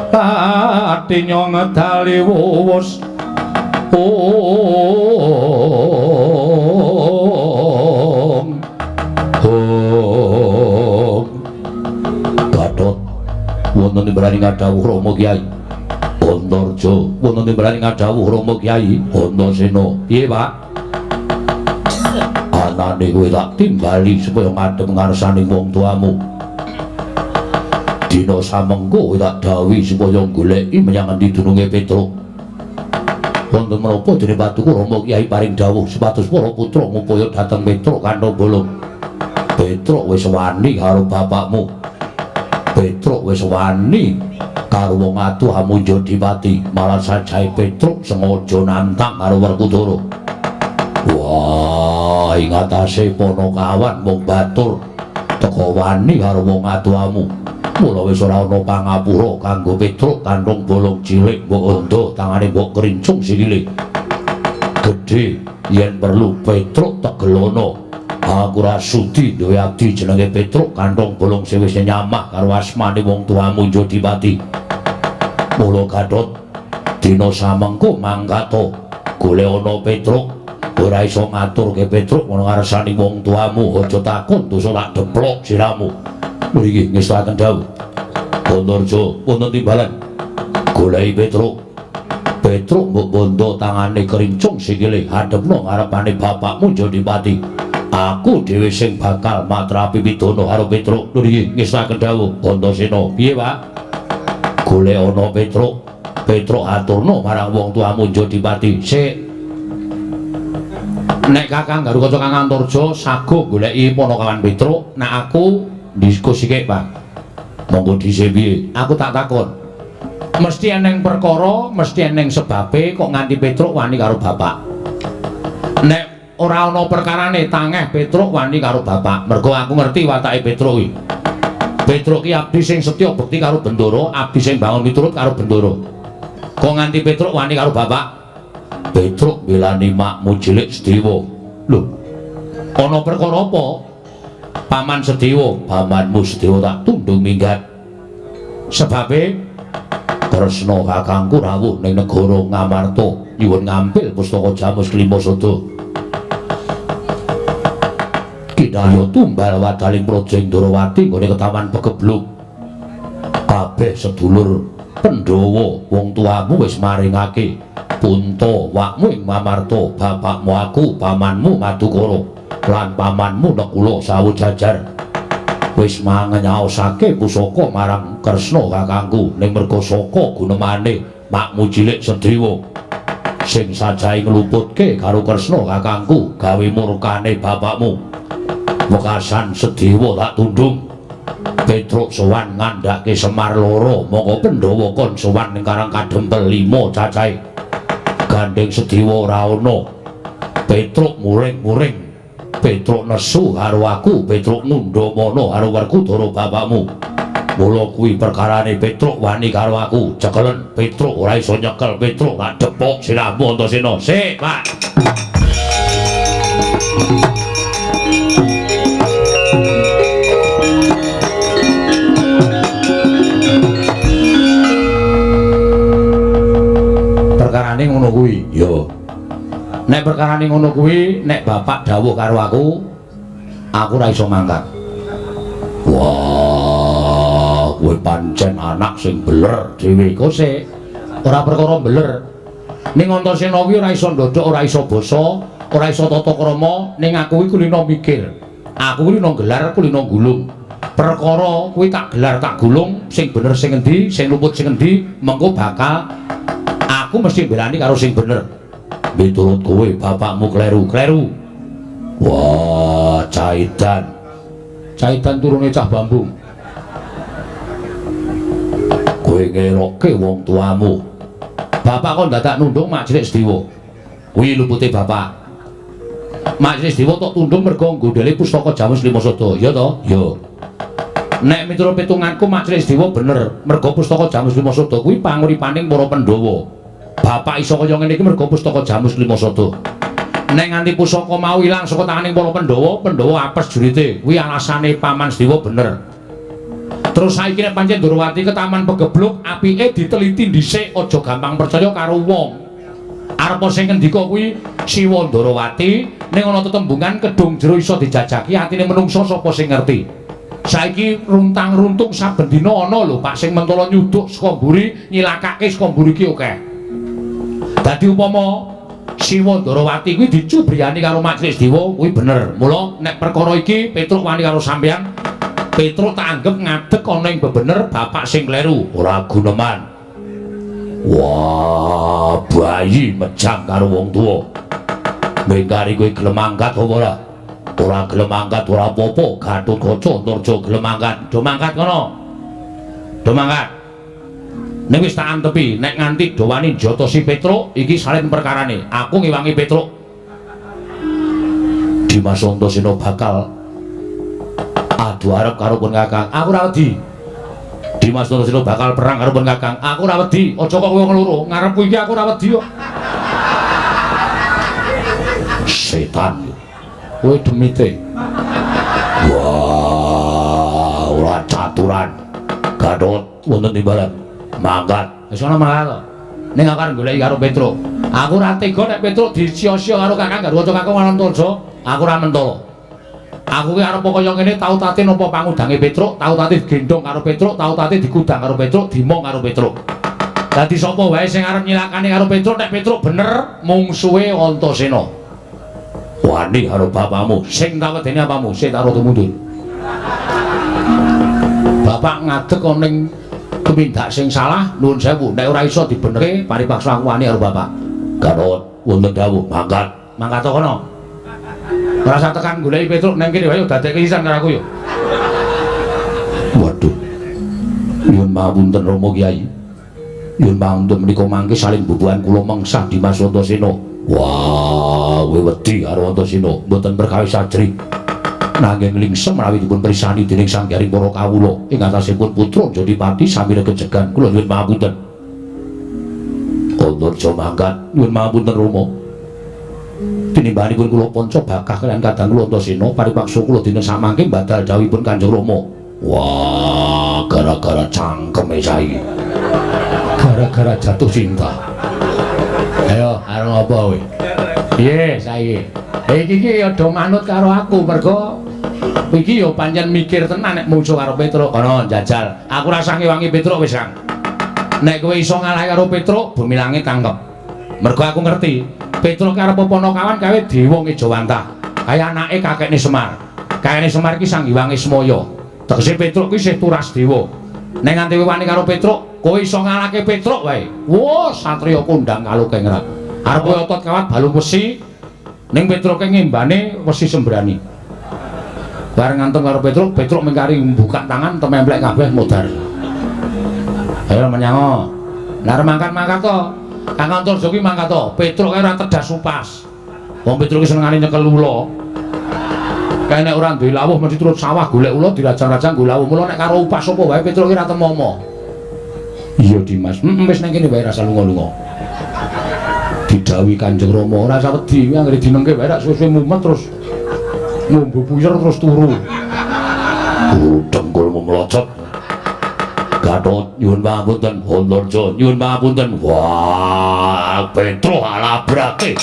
patinya ngedali wuwus. Om Om Gatot wonten timbalane ngadhawuh Rama Kyai Antarja wonten timbalane ngadhawuh Rama Kyai Antasena. Piye Pak? Anane kowe tak timbali supaya ngadhep ngarsane wong tuamu. Dina samengko kowe tak dhawuhi supaya goleki menyang endi dununge Petruk. Wonten menapa dene patuku Rama Kyai paring dawuh supados para putra ngupaya dhateng Petruk kantha bolong. Petruk wis wani karo bapakmu. Petruk wis wani karo wong atuh Amunja Dipati. Malah sajae Petruk sengaja nantang karo Werkudara. Wah, ing atase Panakawan wong batur teka wani karo wong atuhamu. Mula wis ora ana pangapura kanggo Petruk kanthong bolong cilik mbok endo tangane mbok krincung sikile. Gedhe yen perlu Petruk tegelono. Aku ora sudi duwe abdi jenenge Petruk kanthong bolong sing wis nyamah karo asmane wong tuamu Jodipati. Mula Gatot dina samengko mangkata golek ana Petruk ora iso ngaturke Petruk ngono ngarsani wong tuamu aja takon dosa tak deplok siramu. Mriki ngestuaken dawuh. Antarja wonten timbalan. Goleki Petruk. Petruk mbok bondo tangane krincung sikile hadepno ngarepane bapakmu Jodipati. Aku dhewe sing bakal matrapi pidana karo Petruk. Mriki ngestuaken dawuh. Antasena, piye Pak? Golek ana Petruk. Petruk aturno marang wong tuamu Jodipati. Sik. Nek Kakang Garukaca Kang Antarja saguh goleki Panakawan Petruk, nek aku diskusi kek Pak. Monggo dhisik piye? Aku tak takon. Mesti eneng perkara, mesti eneng sebabe kok nganti Petruk wani karo bapak. Nek ora ana perkarane tangeh Petruk wani karo bapak. Mergo aku ngerti watake Petruk iki. Petruk ki abdi sing setya bekti karo Bendara, abdi sing bangun miturut karo Bendara. Kok nganti Petruk wani karo bapak? Petruk belani makmu cilik Sedewa. Lho, ana perkara apa? Paman Sedewa, pamanmu Sedewa tak tundung minggat. Sebabe Kresna kakangku rawuh ning negara Ngamarta nyuwun ngampil pustaka Jamus Klima Sada. Kinaya tumbal wadaling praja Ndrawati nggone ketaman pegebluk. Kabeh sedulur Pandhawa wong tuamu wis maringake punta wakmu ing Ngamarta, bapakmu aku, pamanmu Madukara lan pamanmu Nekula sawu jajar. Wis mangenyaosake pusaka marang Kresna kakangku ning merga saka gunemane makmu cilik Sedewa sing sajahe ngluputke karo Kresna kakangku gawe murkane bapakmu. Wekasan Sedewa tak tundung. Petruk sowan ngandhake Semar loro, monggo Pandhawa kon sowan ning Karang Kadempel 5 cacahe. Gandeng Sedewa ora ana. Petruk muring-muring. Petruk nesu karo aku, Petruk ngundhamana karo Werkudara bapakmu. Mula kuwi perkarane Petruk wani karo aku. Cekelen Petruk ora iso nyekel Petruk tak depok sirahmu Antasena. Sik, Pak. Perkarane ngono kuwi. Yo. Nek perkarane ngono kuwi, nek bapak dawuh karo aku, aku ora iso mangkat. Wah, kowe pancen anak sing beler dhewe kok sik. Ora perkara beler. Ning Antasena kuwi ora iso ndodhok, ora iso basa, ora iso tata krama, ning aku kuwi kulino mikir. Aku kulino gelar, kulino gulung. Perkara kuwi tak gelar, tak gulung, sing bener sing endi, sing luput sing endi, mengko bakal aku mesti mbelani karo sing bener. Miturut kowe bapakmu kleru-kleru. Wah, caidan. Caidan turune cah bambu. Kowe ngerokke wong tuamu. Bapak kok dadak nundung mak cilik Sedewa. Kuwi lupute bapak. Mak cilik Sedewa tok tundung mergo nggondheli pustaka Jamus Lima Sada, ya to? Ya. Nek miturut pitunganku mak cilik Sedewa bener, mergo pustaka Jamus Lima Sada kuwi panguripaning para Pandhawa. Bapak iso kaya ngene iki mergo pustaka Jamus Lima Sada. Nek nganti pusaka mau ilang saka tanganing para Pandhawa, Pandhawa apes jurite. Kuwi alasane Paman Sedewa bener. Terus saiki nek pancen Ndrawati ketaman pegebluk, apike diteliti dhisik, aja gampang percaya karo wong. Arep sing ngendika kuwi Siwa Ndrawati ning ana tetembungan kedung jero iso dijajaki atine menungsa sapa sing ngerti. Saiki runtang-runtung saben dina ana lho Pak sing mentala nyuduk saka mburi, nyilakake saka mburi ki akeh. Dadi upama Siwa Ndrawati kuwi dicubriyani karo Mak Cilik Sedewa kuwi bener. Mula nek perkara iki Petruk wani karo sampeyan, Petruk tak anggep ngadeg ana ing bebener bapak sing kleru, ora guneman. Wah, bayi mejang karo wong tuwa. Mengkari kowe gelem angkat apa ora? Ora gelem angkat ora apa-apa, Gatotkaca Antarja gelem angkat. Do mangkat kono. Do mangkat. Ning wis tak antepi, nek nganti do wani njotosi Petruk, iki salin perkarane. Aku ngewangi Petruk. Dimas Antasena bakal adu arep karo pun kakang. Aku ora wedi. Dimas Antasena bakal perang karo pun kakang. Aku ora wedi. Aja kok kowe ngloro. Ngarepku iki aku ora wedi kok. Setan. Kowe demite. Wah, ora caturan. Gatot wonten timbalan. Mangkat. Wis ana mangkat to. Ning aku arep goleki karo Petruk. Aku ora tega nek Petruk disia-sia karo kakang Garwaca kakang Antarja. Aku ora mentolo. Aku ki arep kaya ngene tau tate nampa pangudange Petruk, tau tate digendhong karo Petruk, tau tate dikudang karo Petruk, dimong karo Petruk. Dadi sapa wae sing arep nyilakani karo Petruk, nek Petruk bener mungsuhe Antasena. Wani karo bapakmu, sing tak wedeni apamu, sing tak rada mundur. Bapak ngadeg ana ning tumindak sing salah, nuwun sewu, nek ora iso dibenerke paripaksa aku wani karo bapak. Garot wonten dawuh, mangkat. Mangkat kono. Ora usah tekan goleki Petruk nang kene wae dadekke sisan karo aku yo. Waduh. Nyuwun pangapunten Rama Kyai. Nyuwun pangapunten menika mangke saling bubuhan kula mengsah Dimas Antasena. Wah, kowe wedi karo Antasena, mboten perkawis ajrih. Nanging lingsem menawi dipun pirsani dening Sang Hyang para kawula ing atasipun putra Jodipati sami regejegan. Kula nyuwun pangapunten. Antarja mangkat nyuwun pangapunten Rama. Tinimbahanipun kula panca bakah kaliyan kadang kula Antasena paripaksa kula dinten samangke badal dawuhipun Kanjeng Rama. Wah, gara-gara cangkeme saiki. Gara-gara jatuh cinta. Ayo, arep ngopo kowe? Piye saiki? Iki iki ya do manut karo aku mergo iki ya pancen mikir tenan nek musuh karo Petruk. Kono njajal. Aku ora ngewangi Petruk wis, Kang. Nek kowe iso ngalahi karo Petruk, bumi langit tangkep. Mergo aku ngerti, Petruk karo Ponokawan kawe dewa ngejawantah. Kaya anake kakekne Semar. Kakekne Semar iki Sang Hyang Ismaya. Tegese Petruk ki isih turas dewa. Nek nganti wani karo Petruk, kowe iso ngalahke Petruk wae. Wah, satriya kondang kalukengrat. Arep otot kawat balung wesi, ning Petruke ngembane wesi sembrani. Bareng ngantem karo Petruk, Petruk mengkari buka tangan tememplek kabeh modar. Ayo menyango. Lah mangkat-mangkat to. Kang Antarja kuwi mangkat to. Petruk kae ora tedas upas. Wong Petruk ki senengane nyekel ula. Kae nek ora duwe lawuh mesti turut sawah golek ula dirajang-rajang nggo lawuh. Mula nek karo upas apa wae Petruk ki ora temomo. Iya Dimas, wis nang kene wae rasa lunga-lunga. Didhawuhi Kanjeng Rama ora usah wedi, anggere dinengke wae rak suwe-suwe mumet terus ngombe puyer terus turu. Dengkulmu mlocot. Gatot nyuwun pangapunten, Antarja nyuwun pangapunten. Wah, Petruk alabrake.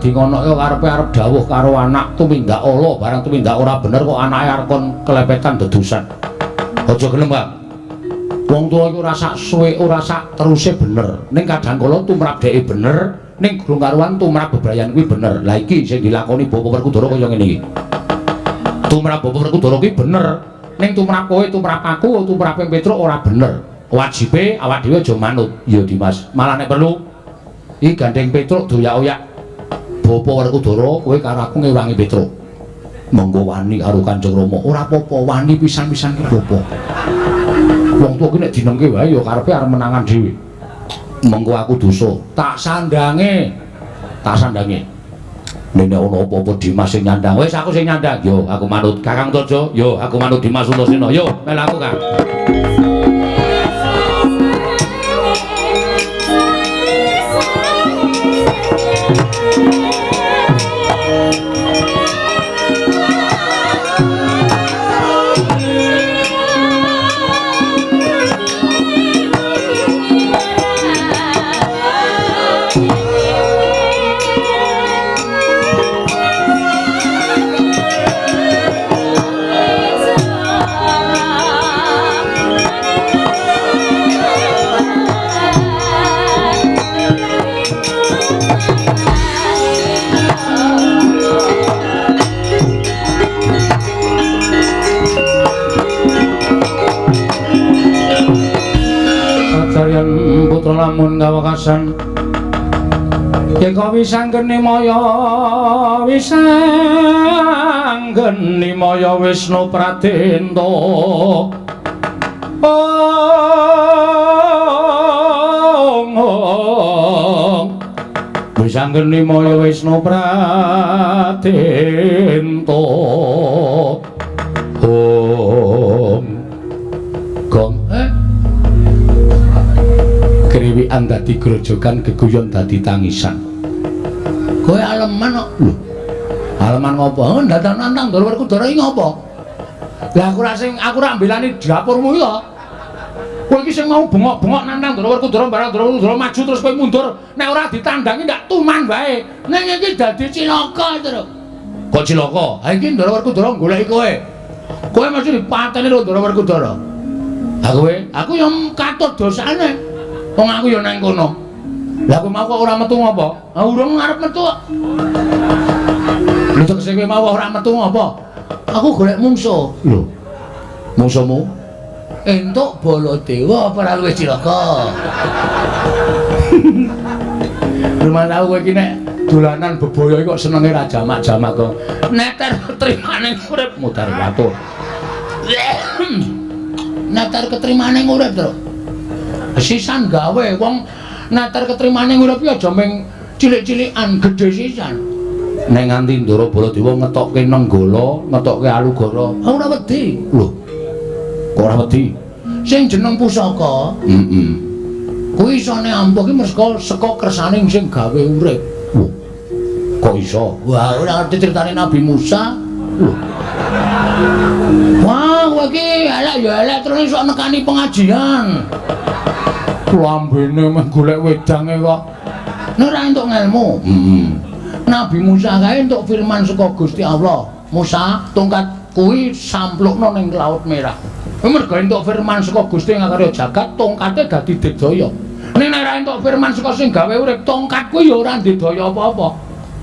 Dingonoke karepe arep dawuh karo anak tumindak ala barang tumindak ora bener kok anake arep kon kelepetan dedusan. Aja gelem, Kang. Wong tuwa iku ora sak suwe ora sak teruse bener. Ning kadang kala tumrap dheke bener, ning gurung karuan tumrap bebrayan kuwi bener. Lah iki sing dilakoni Bapak Werkudara kaya ngene iki. Tumrap Bapak Werkudara kuwi bener, ning tumrap kowe, tumrap aku, tumrap Petruk ora bener. Wajibe awak dhewe aja manut. Ya Dimas, malah nek perlu iki gandeng Petruk doyak-oyak Bapak Werkudara kowe karo aku ngewangi Petruk. Monggo wani karo Kanjeng Rama. Ora apa-apa, wani pisan-pisan ki apa. Wong tuwa ki nek dinengke wae ya karepe arep menangan dhewe. Monggo aku dosa, tak sandange. Tak sandange. Nek ana apa-apa Dimas sing nyandang. Wis aku sing nyandang. Yo aku manut Kakang Antarja, yo aku manut Dimas Antasena. Yo melu aku, Kang. Putra lamun kawekasan yen wisanggeni maya wisanggeni maya Wisnu Pradenta ong wisanggeni maya Wisnu Pradenta om gong kriwikan dadi grojogan geguyon dadi tangisan. Kowe aleman kok. Lho. Aleman ngopo? Ndatang nantang Ndara Werkudara iki ngopo? Lah aku ora sing aku ora mbelani dapurmu iki to. Kowe iki sing mau bengok-bengok nantang Ndara Werkudara barang Ndara Werkudara maju terus kowe mundur, nek ora ditandangi ndak tuman wae. Ning iki dadi cilaka, Truk. Kok cilaka? Ha iki Ndara Werkudara goleki kowe. Kowe mesti dipateni karo Ndara Werkudara. Ha kowe? Aku yo katut dosane. Wong aku ya nang kono. Lah kowe mau kok ora metu ngopo? Ha urung arep metu kok. Lho tegese kowe mau ora metu ngopo? Aku golek mungsuh. Lho. Mungsuhmu? Entuk Baladewa apa ora luwih cilaka? Rumah tau kowe iki nek dolanan bebaya iki kok senenge ra jamak-jamak kok. Neter trimane urip mudhar watur. Neter ketrimane urip, Tru. Sisan gawe wong neter ketrimane urip iki aja ming cilik-cilikan, gedhe sisan. Nek nganti Ndara Baladewa ngetokke Nenggala, ngetokke Alugara, ora wedi. Lho. Kok ora wedi? Sing jeneng pusaka, heeh. Kuwi isone ampuh ki mergo saka kersane sing gawe urip. Lho. Kok iso? Wah, ora ngerti critane Nabi Musa. Lho. Wah, kowe iki elek ya elek terus iso nekani pengajian. Lambene meh golek wedange kok. Nek ora entuk ngelmu. Heeh. Nabi Musa kae entuk firman saka Gusti Allah. Musa, tongkat kuwi samplukno ning Laut Merah. Mergo entuk firman saka Gusti ngakarya jagat, tongkate dadi digdaya. Ning nek ora entuk firman saka sing gawe urip, tongkat kuwi ya ora ndedaya apa-apa.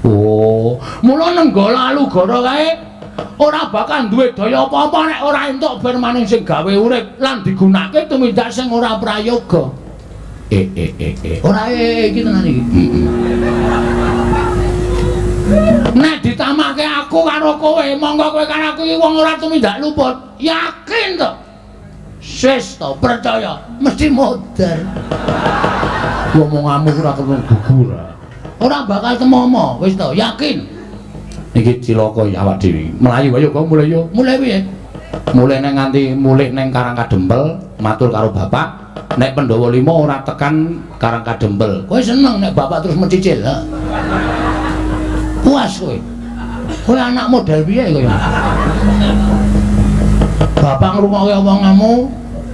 Oh, mula Nenggala Alugara kae ora bakal duwe daya apa-apa nek ora entuk firmane sing gawe urip lan digunakake tumindak sing ora prayoga. Ora iki tenan iki. Nek ditamake aku karo kowe, monggo kowe karo aku iki wong ora tumindak luput. Yakin to? Wis to, percaya, mesti modar. Omonganmu ora ketemu gugur. Ora bakal temomo, wis to, yakin. Iki cilaka ya awak dhewe. Mlayu ayo kok mulai yo. Mulai piye? Mulai neng nganti mulih neng Karang Kadempel, matur karo bapak, nek Pandhawa 5 ora tekan Karang Kadempel. Kowe seneng nek bapak terus mencicil, ha? Puas kowe. Kowe anak model piye kowe? Bapak ngrungokke omonganmu,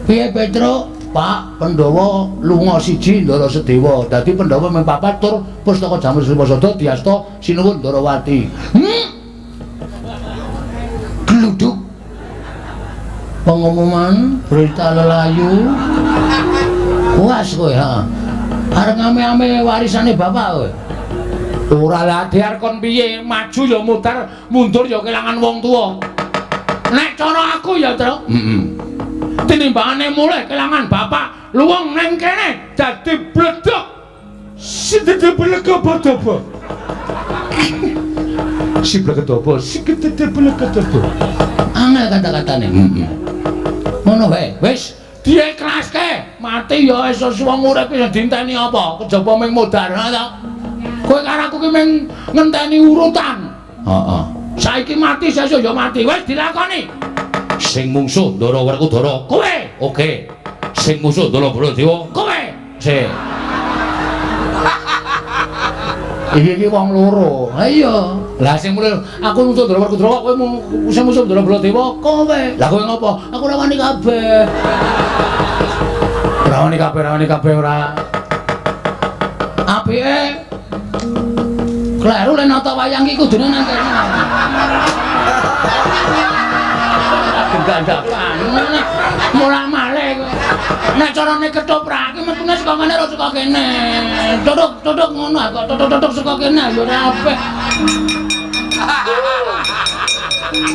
piye Petruk? Pak, Pandhawa lunga siji Ndara Sedewa. Dadi Pandhawa mung papat tur pustaka Jamus Lima Sada diasta Sinuwun Ndarawati. Gluduk. Pengumuman berita lelayu. Puas kowe, ha. Arep ngame-ame warisane bapak kowe. Ora lah diar kon piye, maju ya mutar, mundur ya kelangan wong tuwa. Nek cara aku ya, Truk. Heeh. Tinimbangane mulih kelangan bapak, luwung neng kene dadi bledok. Sidede blekedobo. Si blekedobo, sigedede blekedobo. Angel kata-katane. Heeh. Ngono wae, wis diiklaske, mati ya iso wong urip iso dienteni apa? Kejaba ming modar ha ta. Kowe karo aku ki ming ngenteni urutan. Heeh. Saiki mati sesuk ya mati. Wis dilakoni. Sing mungsuh Ndara Werkudara kowe. Oke. Sing musuh Ndara Baladewa kowe. Sik. Iki iki wong loro. Ha iya. Lah sing mulih aku musuh Ndara Werkudara kowe sing musuh Ndara Baladewa kowe. Lah kowe ngopo? Aku ora wani kabeh. Ora wani kabeh, ora wani kabeh ora. Apike kleru le nata wayang iki kudune nang kene. Gandapan. Murah malih kowe. Nek carane ketoprak iki metune saka kene ora saka kene. Tutuk-tutuk ngono kok tutuk-tutuk saka kene ya ora apik.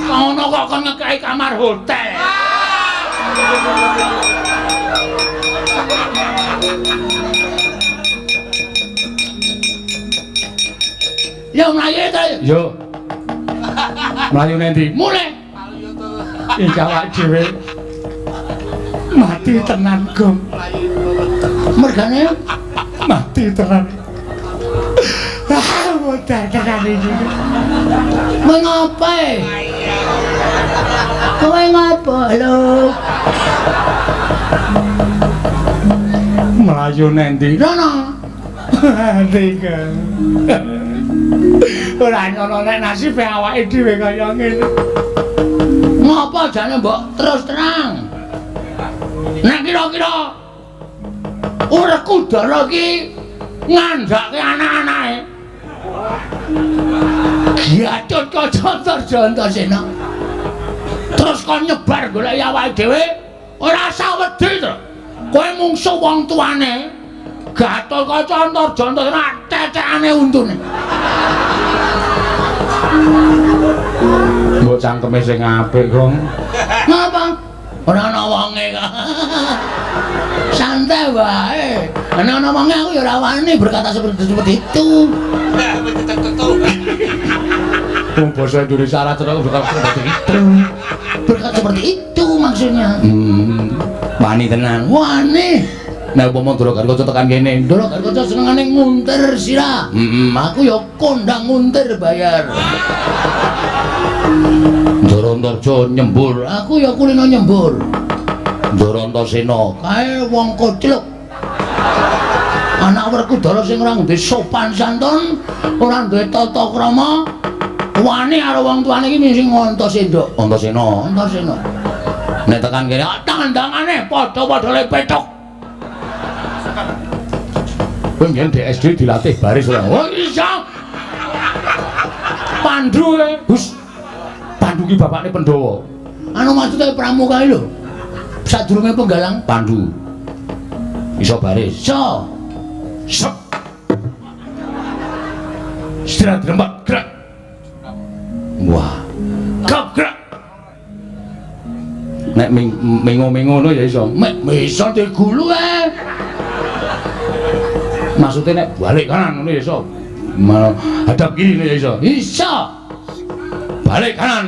Ngono kok kon ngekeki kamar hotel. Ya mlayu ta. Yo. Mlayu nendi? Mulih. Iki awak dhewe mati tenan, Gong. Mergane mati tenan. Ah, modar tenan iki. Mengapa? Kowe ngopo lho? Mlayu nendi? Rono. Mati, Gong. Ora nyono nek nasibe awake dhewe kaya ngene. Ngopo jane mbok terus terang? Nek kira-kira Werkudara iki ngandhake anak-anake. Gatut Kaca Antarjana. Terus kon nyebar goleki awake dhewe ora usah wedi to. Kowe mungsuh wong tuane. Gatot Kaca Antarjana cecekane untune. Mbok cangkeme sing apik, Gong. Ngapa? Ora ana wonge kok. Santai wae. Nek ana wonge aku ya ora wani berkata seperti itu. Wong basa Indonesia ora cetha berkata seperti itu. Berkata seperti itu. maksudnya. Wani tenan. Wani. Nek umpama Ndara Gatotkaca tekan kene, Ndara Gatotkaca senengane nguntir sirah. Aku ya kondang nguntir bayar. Ndara Antarja nyembur, aku ya kulino nyembur. Ndara Antasena kae wong kocluk. Anak Werkudara sing ora duwe sopan santun, ora duwe tata krama, wani karo wong tuane iki sing Antasena. Antasena. Antasena. Nek tekan kene, tandangane padha-padha le pethuk. Kowe mbiyen di SD dilatih baris ora? Oh iya. Pandu e. Hus. Pandu ki bapakne Pandhawa. Anu maksude pramuka lho. Sadurunge penggalang Pandu. Iso baris. Iso. Sep. Istirahat rembat gerak. Wah. Gap gerak. Nek mengo-mengo ngono ya iso. Mek iso digulu e. Maksudnya nek balik kanan ngono ya iso. Hadap kiri ngono ya iso. Iso. Balik kanan.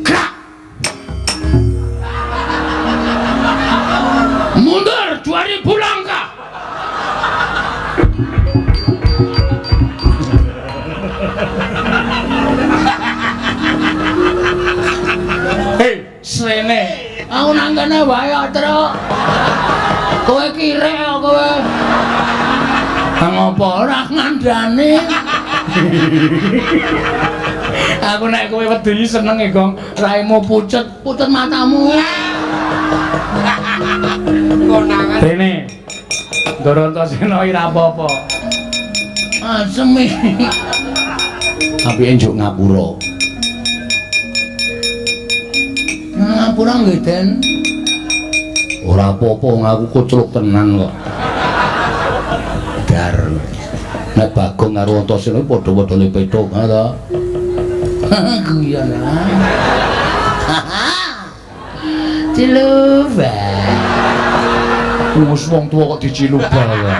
Gerak. Mundur 2000 langkah. Hei, srene. Aku nang kene wae, Truk. Kowe kirek kok kowe. Nang apa ora ngandani? Aku nek kowe wedi seneng e, Gong. Raimu pucet, pucet matamu. Konangan. Rene. Ndara Antasena iki ra apa-apa. Asem iki. Apike njuk ngapura. Ngapura nggih, Den. Ora apa-apa, aku kocluk tenan kok. Dar. Nek Bagong karo Antasena padha-padha le pethuk, ha ta? Guyon. Ciluba. Wis wong tuwa kok diciluba ya.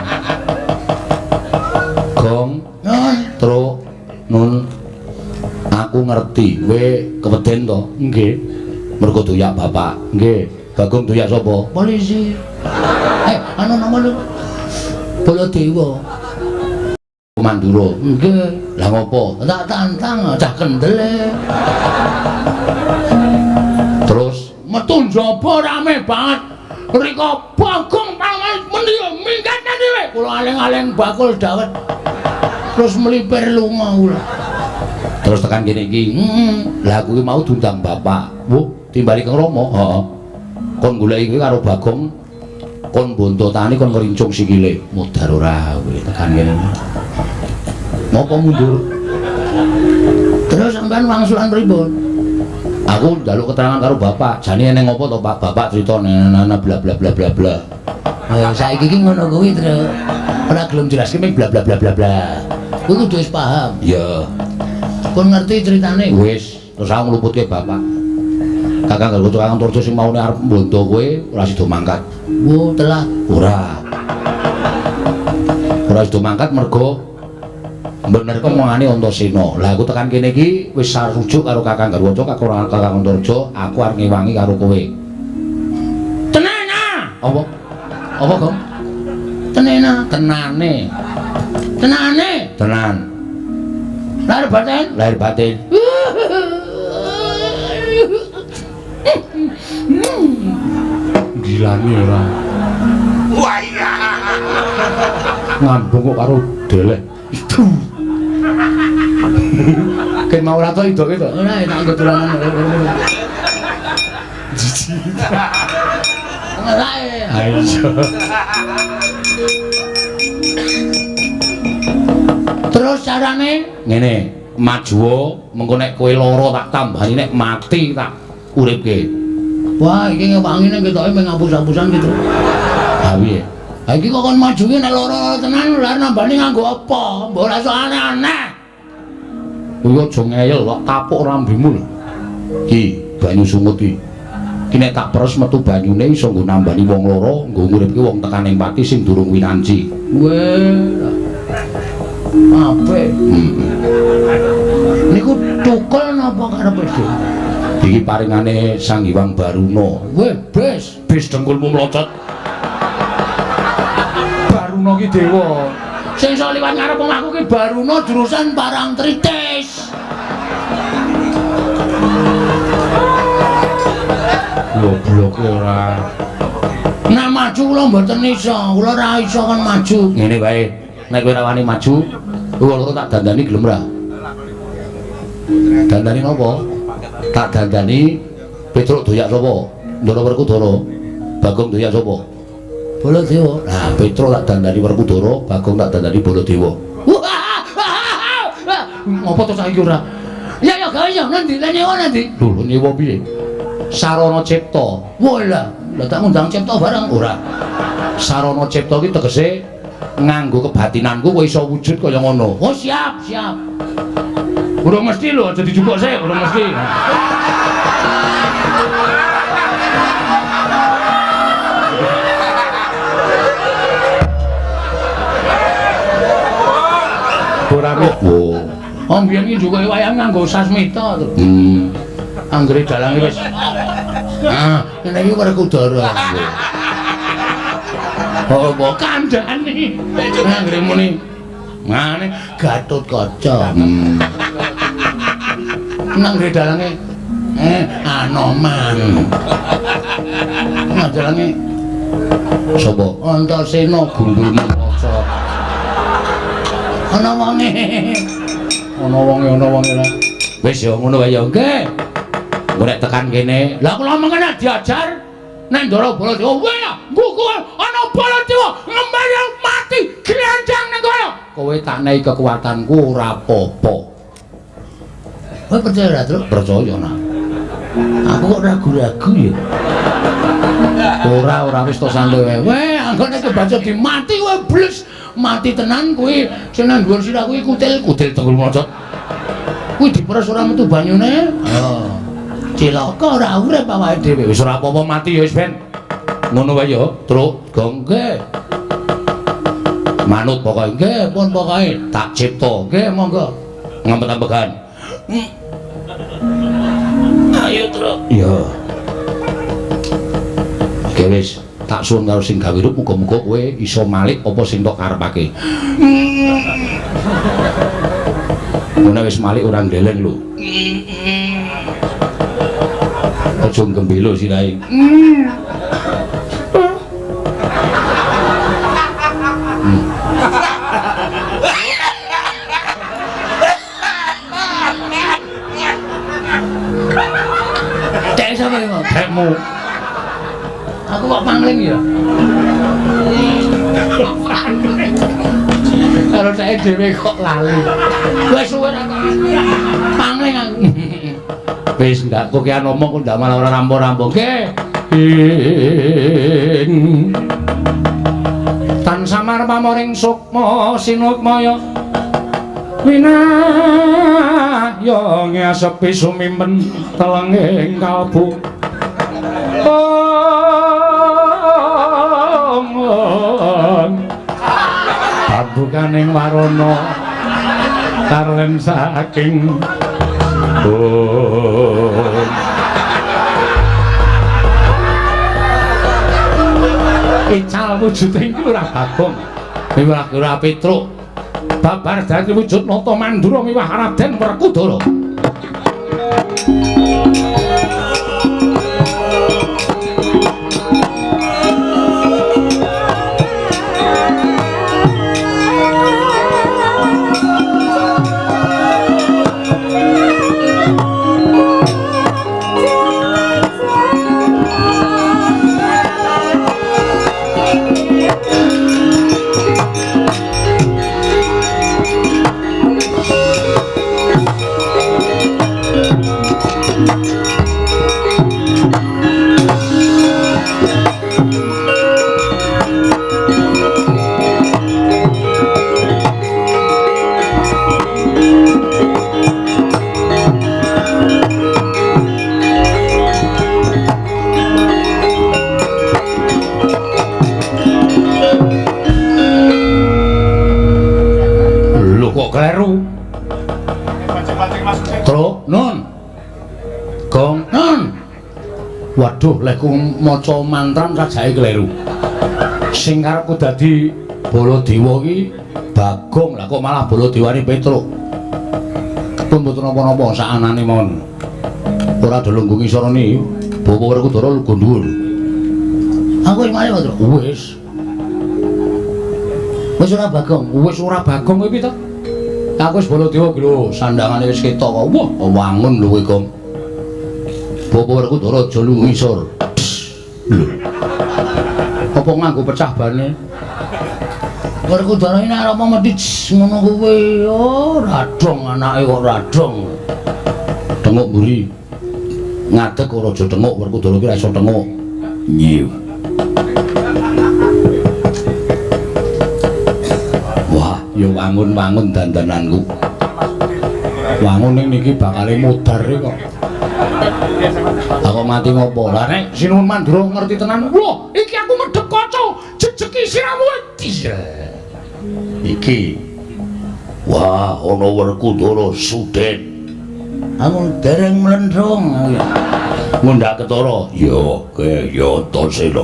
Gong, Nun, Truk, Nun. Aku ngerti, kowe keweden to? Nggih. Mergo doyak bapak. Nggih. Bagong doyak sapa? Polisi. Anu nama lu? Baladewa. Mandura. Nggih. Lah ngopo? Tak tantang cah kendel. Terus metu njaba rame banget. Rika Bagong paman mendi minggat dhewe. Kula aling-aling bakul dawet. Terus melipir lunga kula. Terus tekan kene iki. Lah aku ki mau diundang bapak. Wuh, timbali Kang Rama. Heeh. Kon goleki kowe karo Bagong kon bontotane kon ngrincung sikile. Modar ora kowe tekan kene. Ngopo mundur? Terus sampean wangsulan pripun? Aku njaluk keterangan karo bapak. Jane eneng apa to, Pak? Bapak crita nana bla bla bla bla bla. Oh, saiki iki ngono kuwi, Truk. Ora gelem jelaske ming bla bla bla bla bla. Kuwi kudu wis paham. Iya. Kon ngerti ceritane? Wis, terus aku ngluputke bapak. Kakang Garwa Kakang Antarja sing maune arep mbondo kowe ora sida mangkat. Wo, telah. Ora. Ora sida mangkat mergo bener omongane Antasena. Lah aku tekan kene iki wis sarujuk karo Kakang Garwaca, Kakang Antarja, aku arep ngewangi karo kowe. Tenana. Apa? Apa, Gong? Tenena. Tenane. Tenane. Tenan. Lahir batin. Lahir batin. Gilane ora. Wah iya. Ngambung kok karo deleh. Itu. Ken mau ora to idoke to? Ora enak nggo dolanan. Ora. Ayo. Terus carane ngene, majuwa mengko nek kowe lara tak tambani, nek mati tak uripke. Wah, iki ngewangi ning ketoke mung ngapus-apusan gitu. Ha piye? Ha iki kok kon majuke nek lara tenan lha nambani nganggo apa? Mbok ora iso aneh-aneh. Kuwi aja ngeyel kok tapuk rambimu lho. Ki, banyu sungut iki. Ki nek tak peres metu banyune iso nggo nambani wong lara, nggo nguripke wong tekan ing pati sing durung winanci. Weh. Apik. Niku tukul napa karepe dhewe? Iki paringane Sang Hyang Baruna. Weh, bes, bes dengkulmu mlocot. Baruna ki dewa. Sing iso liwat ngarep omahku ki Baruna jurusan Parangtritis. Gobloke ora. Nek maju kula mboten iso, kula ora iso kon maju. Ngene wae, nek kowe ora wani maju, kowe loro tak dandani gelem ra? Dandani napa? Tak dandani Petruk doyak sapa? Ndara Werkudara. Bagong doyak sapa? Baladewa. Nah, Petruk tak dandani Werkudara, Bagong tak dandani Baladewa. Ngopo to saiki ora? Ya ya gawe ya ngendi? Lah nyewa ngendi? Lho, nyewa piye? Sarana Cipta. Wah lah, lah tak ngundang Cipta barang ora. Sarana Cipta ki tegese nganggo kebatinanku kowe iso wujud kaya ngono. Oh siap, siap. Urung mesti lho, aja dijupuk sik, urung mesti. Ora oh. Oh mbiyen iki njukuke wayang nganggo sasmita to. Anggere dalange wis. Ah, ngene iki Werkudara. Oh, apa kandhane? Anggere muni ngene Gatotkaca. Nang ngre dalange Anoman. Nang dalange sapa? Antasena gundulmu maca. Ana wonge. Ana wonge, ana wonge lah. Wis ya ngono wae ya nggih. Engko nek tekan kene, lah kula mengene diajar nek Ndara Baladewa, wah, ngguku ana Baladewa ngembali mati glenjang ning kono. Kowe tak nehi kekuatanku ora apa-apa. Kowe percaya ora, Truk? Percaya nah. Aku kok ragu-ragu ya. Ora, ora wis to santai wae. Weh, anggone kebaca dimati kowe bles, mati tenan kuwi sing nang dhuwur sirah kuwi kutil, kutil tenggul mlocot. Kuwi diperes ora metu banyune. Oh. Cilaka ora urip awake dhewe. Wis ora apa-apa mati ya wis ben. Ngono wae ya, Truk. Gong nggih. Manut pokoke. Nggih, pun pokoke tak cipta. Nggih, monggo. Ngempet-ambegan. Ayo, Truk. Iya. Oke wis, tak suwun karo sing gawe rup muga-muga kowe iso malik apa sing tok karepake. Ngono wis malik ora ngleleng lho. Aja gembelo sirahe. Cek sapa iki? Tekmu. Aku kok pangling ya? Karo ceke dhewe kok lali. Wis suwe ra pangling aku. Wis ndak kokean omong kok ndak malah ora rampung-rampung. Nggih. Tan samar pamoring sukma sinukmaya winahya ngasepi sumimpen telenging kalbu. Pambukaning warana karlen saking oh. Ical wujude iki ora Bagong miwah ora Petruk babar dadi wujud Nata Mandura miwah Raden Werkudara. Lho kok kleru? Truk, Nun. Gong. Waduh, lehku maca mantran sajake kleru. Sing karepku dadi Baladewa iki Bagong, lah kok malah Baladewane Petruk. Pun mboten napa-napa sakanane mawon. Ora do lungguh ngisorone, Bapak Werkudara lungguh dhuwur. Aku wis mari, Petro. Wis. Wis ora Bagong. Wis ora Bagong kuwi piye to? Aku wis Baladewa iki lho, sandangane wis ketok kok. Wah, wangun lho kowe, Gong. Bapak Werkudara aja lungguh ngisor. Lho. Apa nganggo pecah bane? Werkudara iki nek arep mesti ngono kuwi, oh radong anake kok radong. Tengok mburi. Ngadeg ora aja tengok, Werkudara iki ora iso tengok. Nyiw. Wah, ya wangun-wangun dandananku. Wangun ning niki bakale mudhar kok. Aku mati ngopo? Lah nek Sinuwun Mandura ngerti tenan. Wah, iki aku medhep kaca, jejeki siramu. Iki. Wah, ana Werkudara Suden. Aku dereng mlendrung. Ngundak ketara. Ya, ke ya Antasena.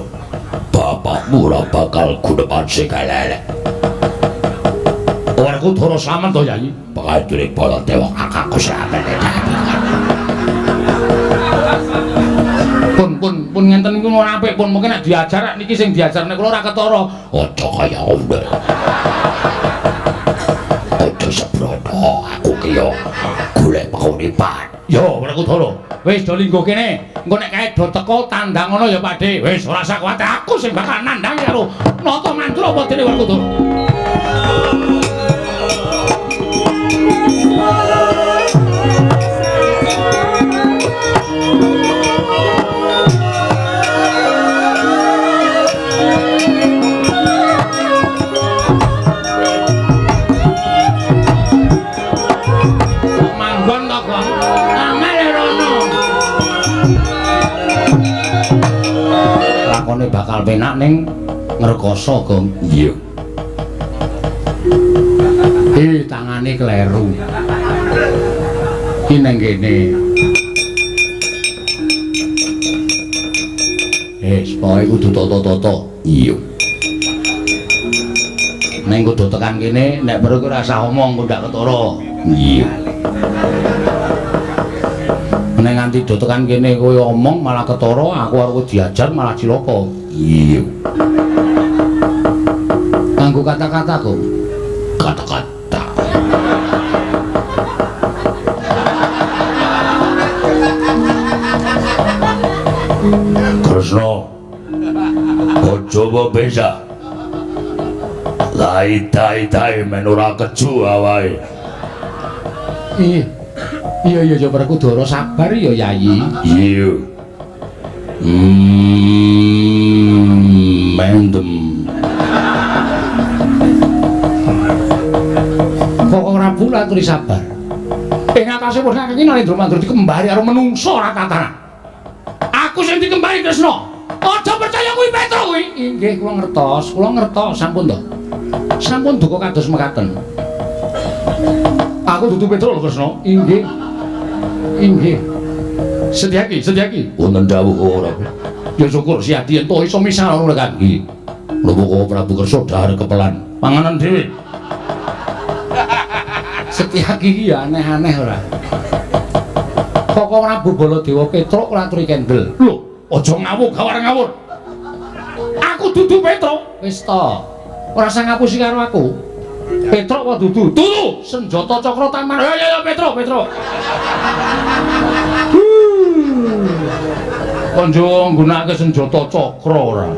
Bapakmu ora bakal guneman sing elek. Werkudara slamet to, Yayi? Pangature Baladewa kakakku slamet. Pun ngenten niku ora apik pun mungkin nek diajar niki sing diajar nek kula ora ketara. Aja kaya ngono. Aja sembrono, aku ki yo golek penguripan. Yo Werkudara, wis do lingguh kene. Engko nek kae do teko tandang ngono ya Pakde. Wis ora usah kuwatir, aku sing bakal nandhang karo Nata Mandura apa dene Werkudara. Lakone bakal penak ning ngrekoso, Gong. Iya. Tangane kleru. Iki nang kene. Pokoke kudu tata-tata. Iya. Ning kudu tekan kene, nek perlu ora usah omong, kok ndak ketara. Iya. Nek nganti do tekan kene kowe omong malah ketara, aku arep diajar malah cilaka. Iya. Nganggo kata-kata kok. Kata-kata. Kresna. Aja bebesa. Lai-tai-tai men ora keju awake. Iya. Iya iya ya Werkudara sabar ya Yayi. Iya. Mendem. Kok ora bulat turi sabar. Ing atase wis iki Narendra Mandura dikembari karo menungso ora tatanan. Aku sing dikembari Kresna. Aja percaya kuwi Petro kuwi. Inggih kula ngertos, kula ngertos sampun to. Sampun duka kados mekaten. Aku dudu Petro lho Kresna. Inggih. Inggih. Setyaki, Setyaki. Wonten dawuh ora. Ya syukur Siyadi ento iso misah ora kan. Nggih. Napa kok Prabu Kersa dhahar kepelan. Panganan dhewe. Setyaki iki ya aneh-aneh ora. Kok Prabu Baladewa Petruk ora aturi kendel. Lho, aja ngawur gawar ngawur. Aku dudu Petruk. Wis to. Ora usah ngapusi karo aku. Petruk apa dudu? Dudu. Senjata cakra taman. Ya ya ya Petruk, Petruk. Konjo nggunakake senjata cakra ora.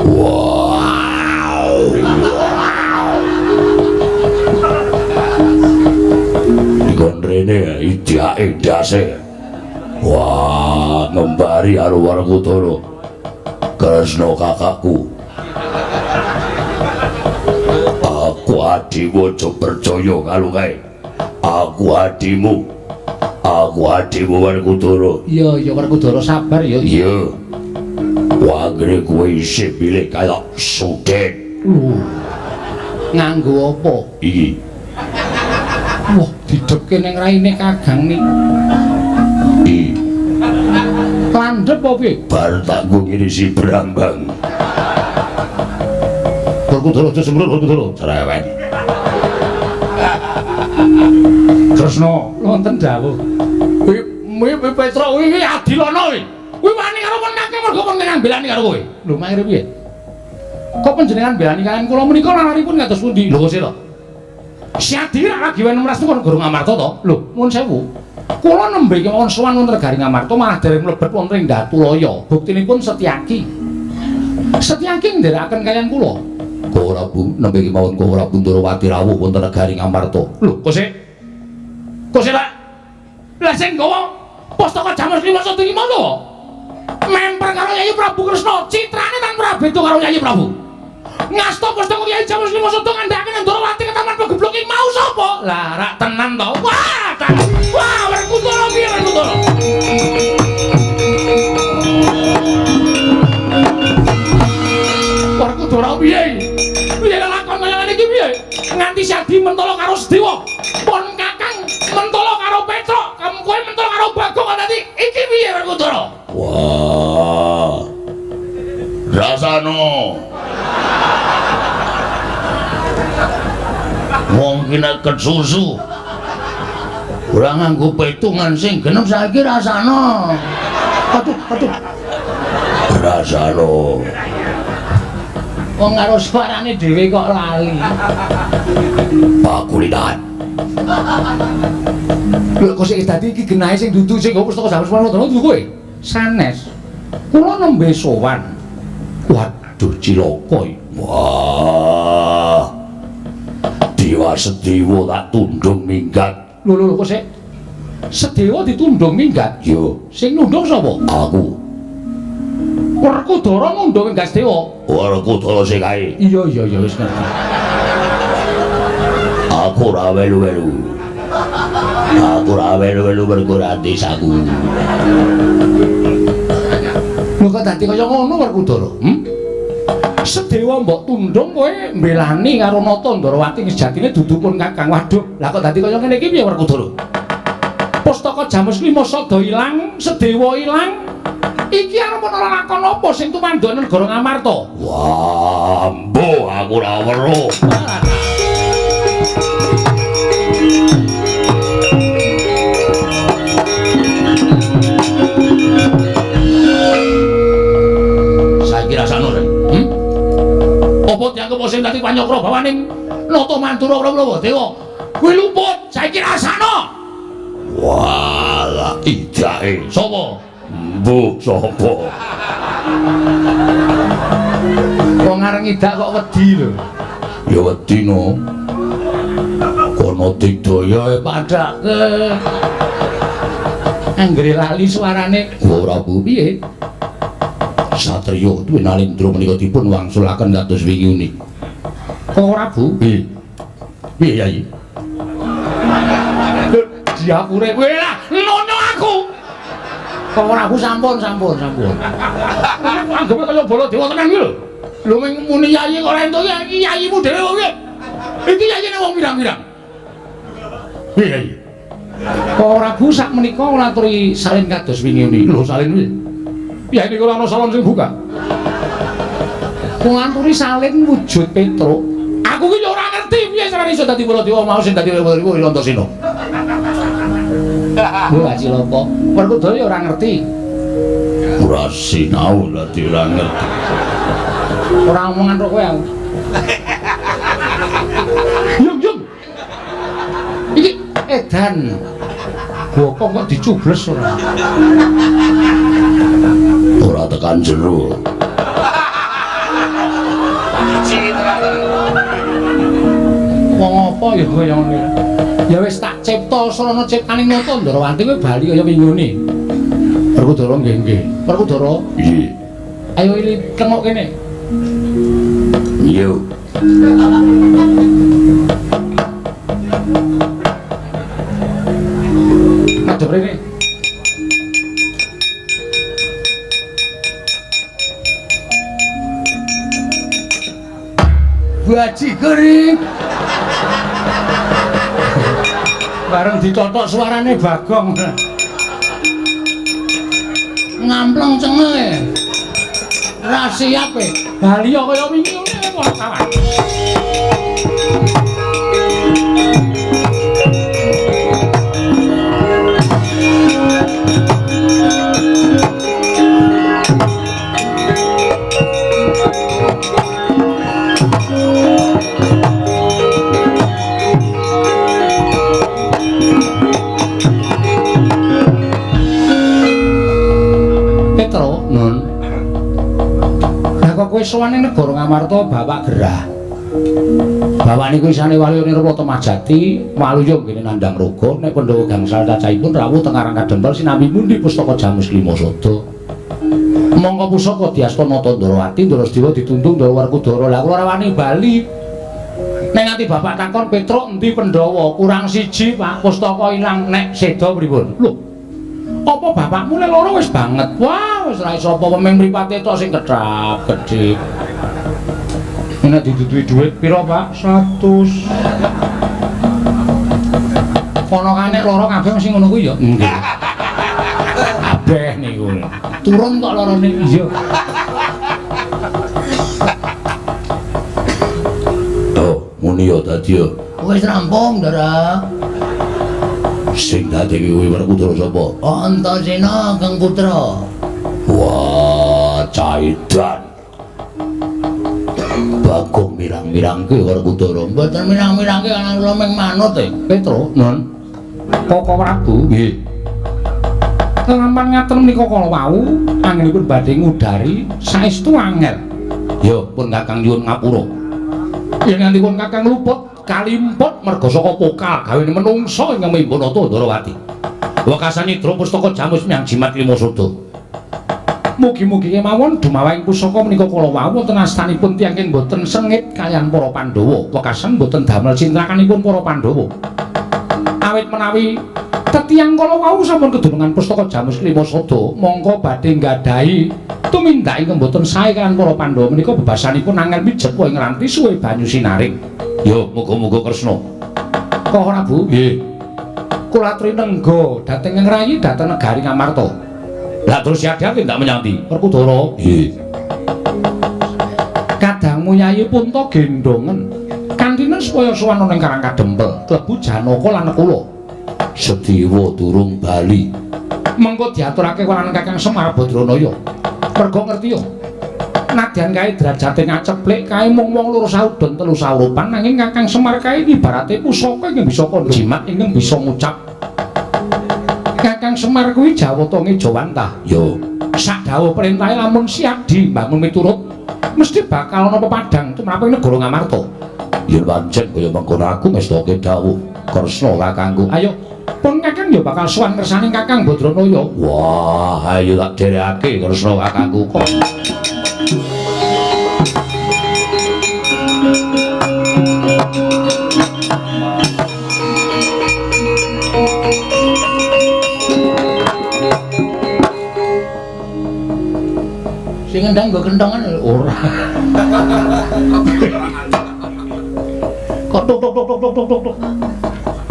Wow. Dikon rene idake ndase. Wah, ngembari karo Werkudara. Kresna kakakku. Aku adimu aja percaya karo kae. Aku adimu. Aku adimu Werkudara. Iya, iya Werkudara sabar ya. Iya. Wagre kowe isih pilih kaya Suden. Nganggo apa? Iki. Wah, didhepke ning raine Kakang niki. I. Landhep apa piye? Bar tak nggo ngirisi brambang. Werkudara aja sembrul Werkudara. Cerewet. Kresna wonten dawuh. Kuwi Petruk kuwi Adilana kuwi. Kuwi wani karo menake mergo panjenengan belani karo kowe. Lho makire piye? Kok panjenengan belani kalian kula menika lalaripun kados pundi? Lho kok sira? Si Adi rak lagi wene mras teko negara Ngamarta to? Lho, nuwun sewu. Kula nembe kemawon sowan wonten negari Ngamarta malah dereng mlebet wonten ing Datulaya. Buktinipun Setyaki. Setyaki nderekaken kalian kula. Kok Prabu nembe kemawon Kok Prabu Ndorowati rawuh wonten negari Ngamarta. Lho, kok sik? Kok sik lak? Lah sing gawa pustaka Jamus Lima Sada iki mau to? Memper karo Yayi Prabu Kresna, citrane tan ora beda karo Yayi Prabu. Ngasta pustaka Kyai Jamus Lima Sada ngandhakake Ndorowati ketaman pegeblok iki mau sapa? Lah rak tenan to. Wah, tenan. Wah, Werkudara piye Werkudara? Werkudara piye? Piye lakon kaya ngene iki piye? Nganti Sadi mentolo karo Sedewa. Pon Kakang mentolo karo Petruk, kowe mentolo karo Bagong kok dadi iki piye Werkudara? Wah. Rasano. Wong ki nek kesusu ora nganggo petungan sing genep saiki rasano. Aduh, aduh. Rasano. Wong karo suarane dhewe kok lali. Pakulitan. Lho kok sik dadi iki genahe sing dudu sing nggo pustaka Jamus Lima Sada dudu kowe? Sanes. Kula nembe sowan. Waduh cilaka iki. Wah. Dewa Sedewa tak tundung minggat. Lho lho kok sik Sedewa ditundung minggat? Yo. Sing nundung sapa? Aku. Werkudara nundung minggat Sedewa. Werkudara sing kae. Iya iya iya wis ngerti. Aku ora welu-welu. Aku ora welu-welu mergo ora desaku. Lho kok dadi kaya ngono Werkudara? Sedewa mbok tundung kowe mbelani karo Nata Ndorowati sejatine dudu pun Kakang. Waduh, lah kok dadi kaya ngene iki piye Werkudara? Pustaka Jamus Lima Sada ilang, Sedewa ilang. Iki arep ana lakon apa sing tumandhane negara Ngamarta? Wah, mbuh aku ora weruh. Saiki rasane, Apa dianggep sing dadi panyokra bawaning Nata Mandura Prabu Dewa? Kuwi luput, saiki rasane. Walah, idake. Sapa? Mbuh, sapa? Wong areng idak kok wedi lho. Ya wedi no. Kono digdaya padake. Anggere lali suarane. Ora Bu, piye? Satriya Dwinalindra menika dipun wangsulaken kados wingi uni. Kok ora Bu? Piye? Piye Yayi? Diapure kowe lah, nono aku. Kok ora aku sampun sampun sampun. Anggepe kaya Baladewa tenan iki lho. Lho ming muni yayi kok ora entuk iki yayimu dhewe kok piye? Iki yayine wong pirang-pirang. Piye Yayi? Kok ora Bu sak menika ora aturi salin kados wingi uni. Lho salin piye? Ya ini kalau ana salon sing buka. Wong anturi salin wujud Petruk. Aku ki yo ora ngerti piye carane iso dadi Baladewa mau sing dadi Baladewa Antasena. Wah cilaka. Werkudara yo ora ngerti. Ora sinau dadi ora ngerti. Ora omongan kok kowe aku. Yung yung. Iki edan. Bokong kok dicubles ora. Ora tekan jero. Wong apa ya kaya ngene. Ya wis tak cipta sarana ciptaning Nata Ndorowati kowe bali kaya wingi. Werkudara nggih nggih. Werkudara. Nggih. Ayo ili tengok kene. Yo. Madhep rene. Baji kering. Bareng ditotok suarane Bagong. Ngampleng cengenge. Ora siap e. Bali kaya wingi ngene Panakawan. Petro, Nun. Lah kok kowe sowan ning negara Ngamarta bapak gerah. Bapak niku isane Waluya Nirwata Majati, Waluya nggene nandhang raga, nek Pandhawa gangsal cacahipun rawuh teng Karang Kadempel sinambi mundi pustaka Jamus Lima Sada. Mongko pusaka diasta Nata Ndrawati, Ndrasdewa ditundung Ndara Werkudara. Lah kula ora wani bali. Nek nganti bapak takon Petruk endi Pandhawa, kurang siji Pak, pustaka ilang nek seda pripun? Lho. Apa bapakmu le loro wis banget? Wah, wis ora iso apa-apa ming mripate tok sing kethap gedhik. Nek diduduhi dhuwit pira, Pak? 100. Kono kae nek loro kabeh mesti ngono kuwi ya. Nggih. Kabeh niku. Turun kok lorone. Iya. Oh, muni ya dadi ya. Wis rampung, Ndara. Sing dadi kuwi Werkudara sapa? Antasena Kang Putra. Wah, caidan. Bagong mirang-mirangke Werkudara. Mboten mirang-mirangke ana kula mung manut e. Petro, Nun. Koko Prabu, nggih. Lampan ngaten menika kala wau anggenipun badhe ngudari saestu angel. Ya, pun Kakang nyuwun ngapura. Yen nganti pun Kakang luput kalimput merga saka pokal gawene menungsa ingkang mimba Nata Ndrawati. Wekasan nyidra pustaka Jamus Miang Jimat Lima Sada. Mugi-mugi kemawon dumawahing pusaka menika kala wau wonten astanipun tiyang ingkang boten sengit kaliyan para Pandhawa. Wekasan boten damel cintrakanipun para Pandhawa. Awit menawi tetiyang kala wau sampun kedunungan pustaka Jamus Lima Sada, mongko badhe nggadahi tumindak ingkang boten sae kaliyan para Pandhawa menika bebasanipun angel mijet ing ngranti suwe banyu sinaring. Ya, muga-muga Kresna. Kok Prabu? Nggih. Kula aturi nengga dhateng ngrayi dhateng negari Ngamarta. Lah terus siap-siap tindak menyang ndi? Werkudara. Nggih. Kadangmu Yayi Punta gendongen. Kantinen supaya sowan ana ing Karang Kadempel, klebu Janaka lan Nekula. Sediwa durung bali. Mengko diaturake karo Kakang Semar Badranaya. Merga ngerti yo. Nadyan kae derajate ngaceplik kae mung wong loro saudon telu saurupan nanging Kakang Semar kae ibarate pusaka ingkang bisa kandha jimat ingkang bisa ngucap. Kakang Semar kuwi jawata ngejawantah. Yo, sak dawuh perintahe lamun siadi mbangun miturut mesti bakal ana pepadang tumrap ing negara Ngamarta. Yen pancen kaya mengkono aku ngestoke dawuh Kresna kakangku. Ayo, pun Kakang ya bakal sowan kersane Kakang Badranaya. Wah, ayo tak dherekake Kresna kakangku kok. Sing ngendang nggo kentongan ora. Kok tok tok tok tok tok tok tok.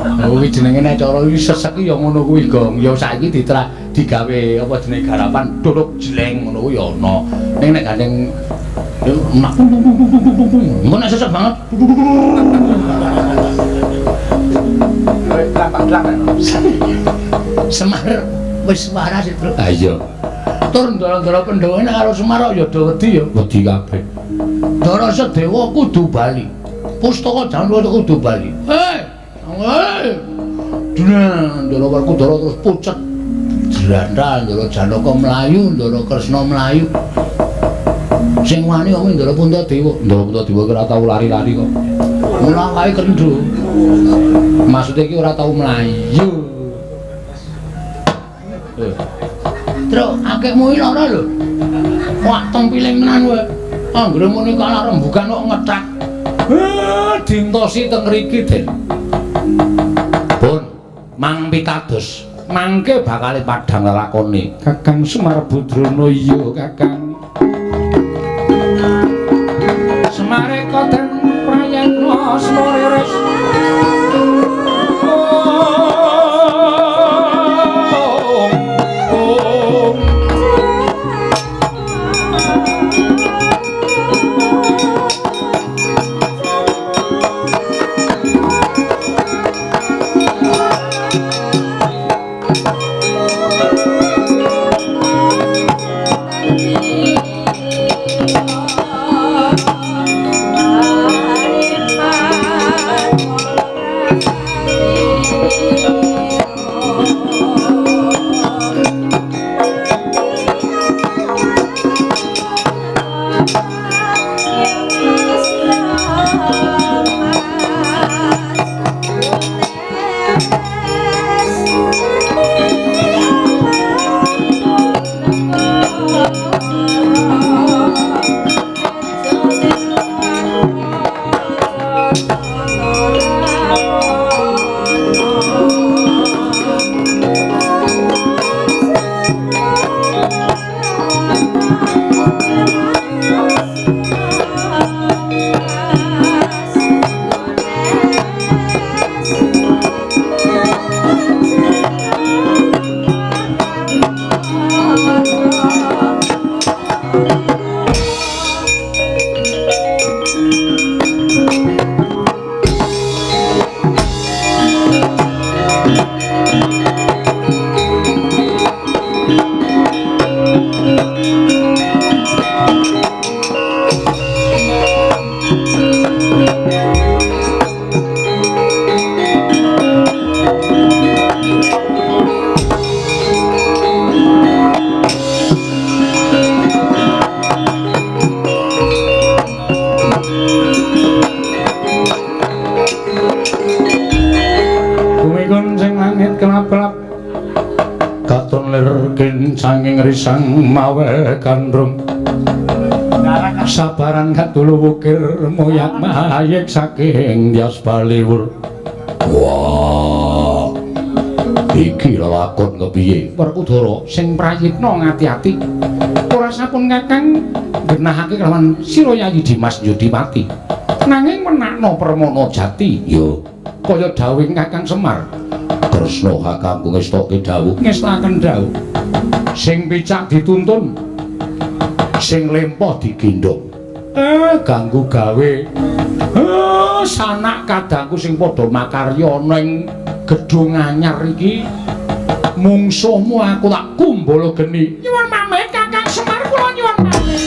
Kuwi jenenge nek cara iki sesek ya ngono kuwi, Gong. Ya saiki digawe apa jenenge garapan duduk jleng ngono kuwi ya ana. Ning nek gandeng mak engko nek sesek banget. Semar wis waras itu. Ha iya. Tur ndara-ndara Pandhawa nek karo Semar ya do wedi ya. Wedi kabeh. Ndara Sedewa kudu bali. Pustaka Janwa kudu bali. Hei. Hei. Ndara Werkudara terus pucet. Jrantal Ndara Janaka mlayu, Ndara Kresna mlayu. Sing wani wong Ndara Puntadewa. Ndara Puntadewa ki ora tau lari-lari kok. Mula kae kendho. Maksude iki ora tau mlayu. Truk, akehmu iki lara lho. Wah, tempiling menan kowe. Anggere muni kalah rembugan kok ngethak. Dintosi teng mriki, Den. Pun mang pitados. Mangke bakale padhang lelakone. Kakang Semar Badrana iya, Kakang. Semareka den prayatna asmara. Oh, oh, oh. Kelap-kelap katon lir kincanging risang mawe gandrung. Sabaran katulu wukir moyak mayek saking Dyas Baliwur. Wah, iki lelakon kepiye? Werkudara sing prayitna ngati-ati. Ora sampun Kakang genahake kelawan sira Yayi Dimas Yudipati. Nanging menakno Permana Jati ya kaya dawuhing Kakang Semar. Kresna kakangku ngestoke dawuh, ngestaken dawuh. Sing picak dituntun, sing lempoh digendhong. Ganggu gawe. Sanak kadangku sing padha makarya ning gedhung anyar iki. Mungsuhmu aku tak kumbala geni. Nyuwun pamit Kakang Semar, kula nyuwun pamit.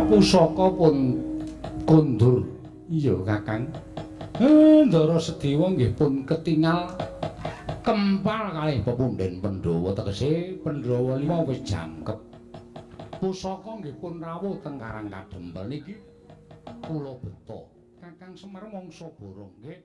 Pusaka pun kondur. Iya Kakang. Ndara Sedewa nggih pun ketingal kempal kalih pepunden Pandhawa, tegese Pandhawa 5 wis jangkep. Pusaka nggih pun rawuh teng Karang Kadempel niki kula beta. Kakang Semar mangsa borong nggih.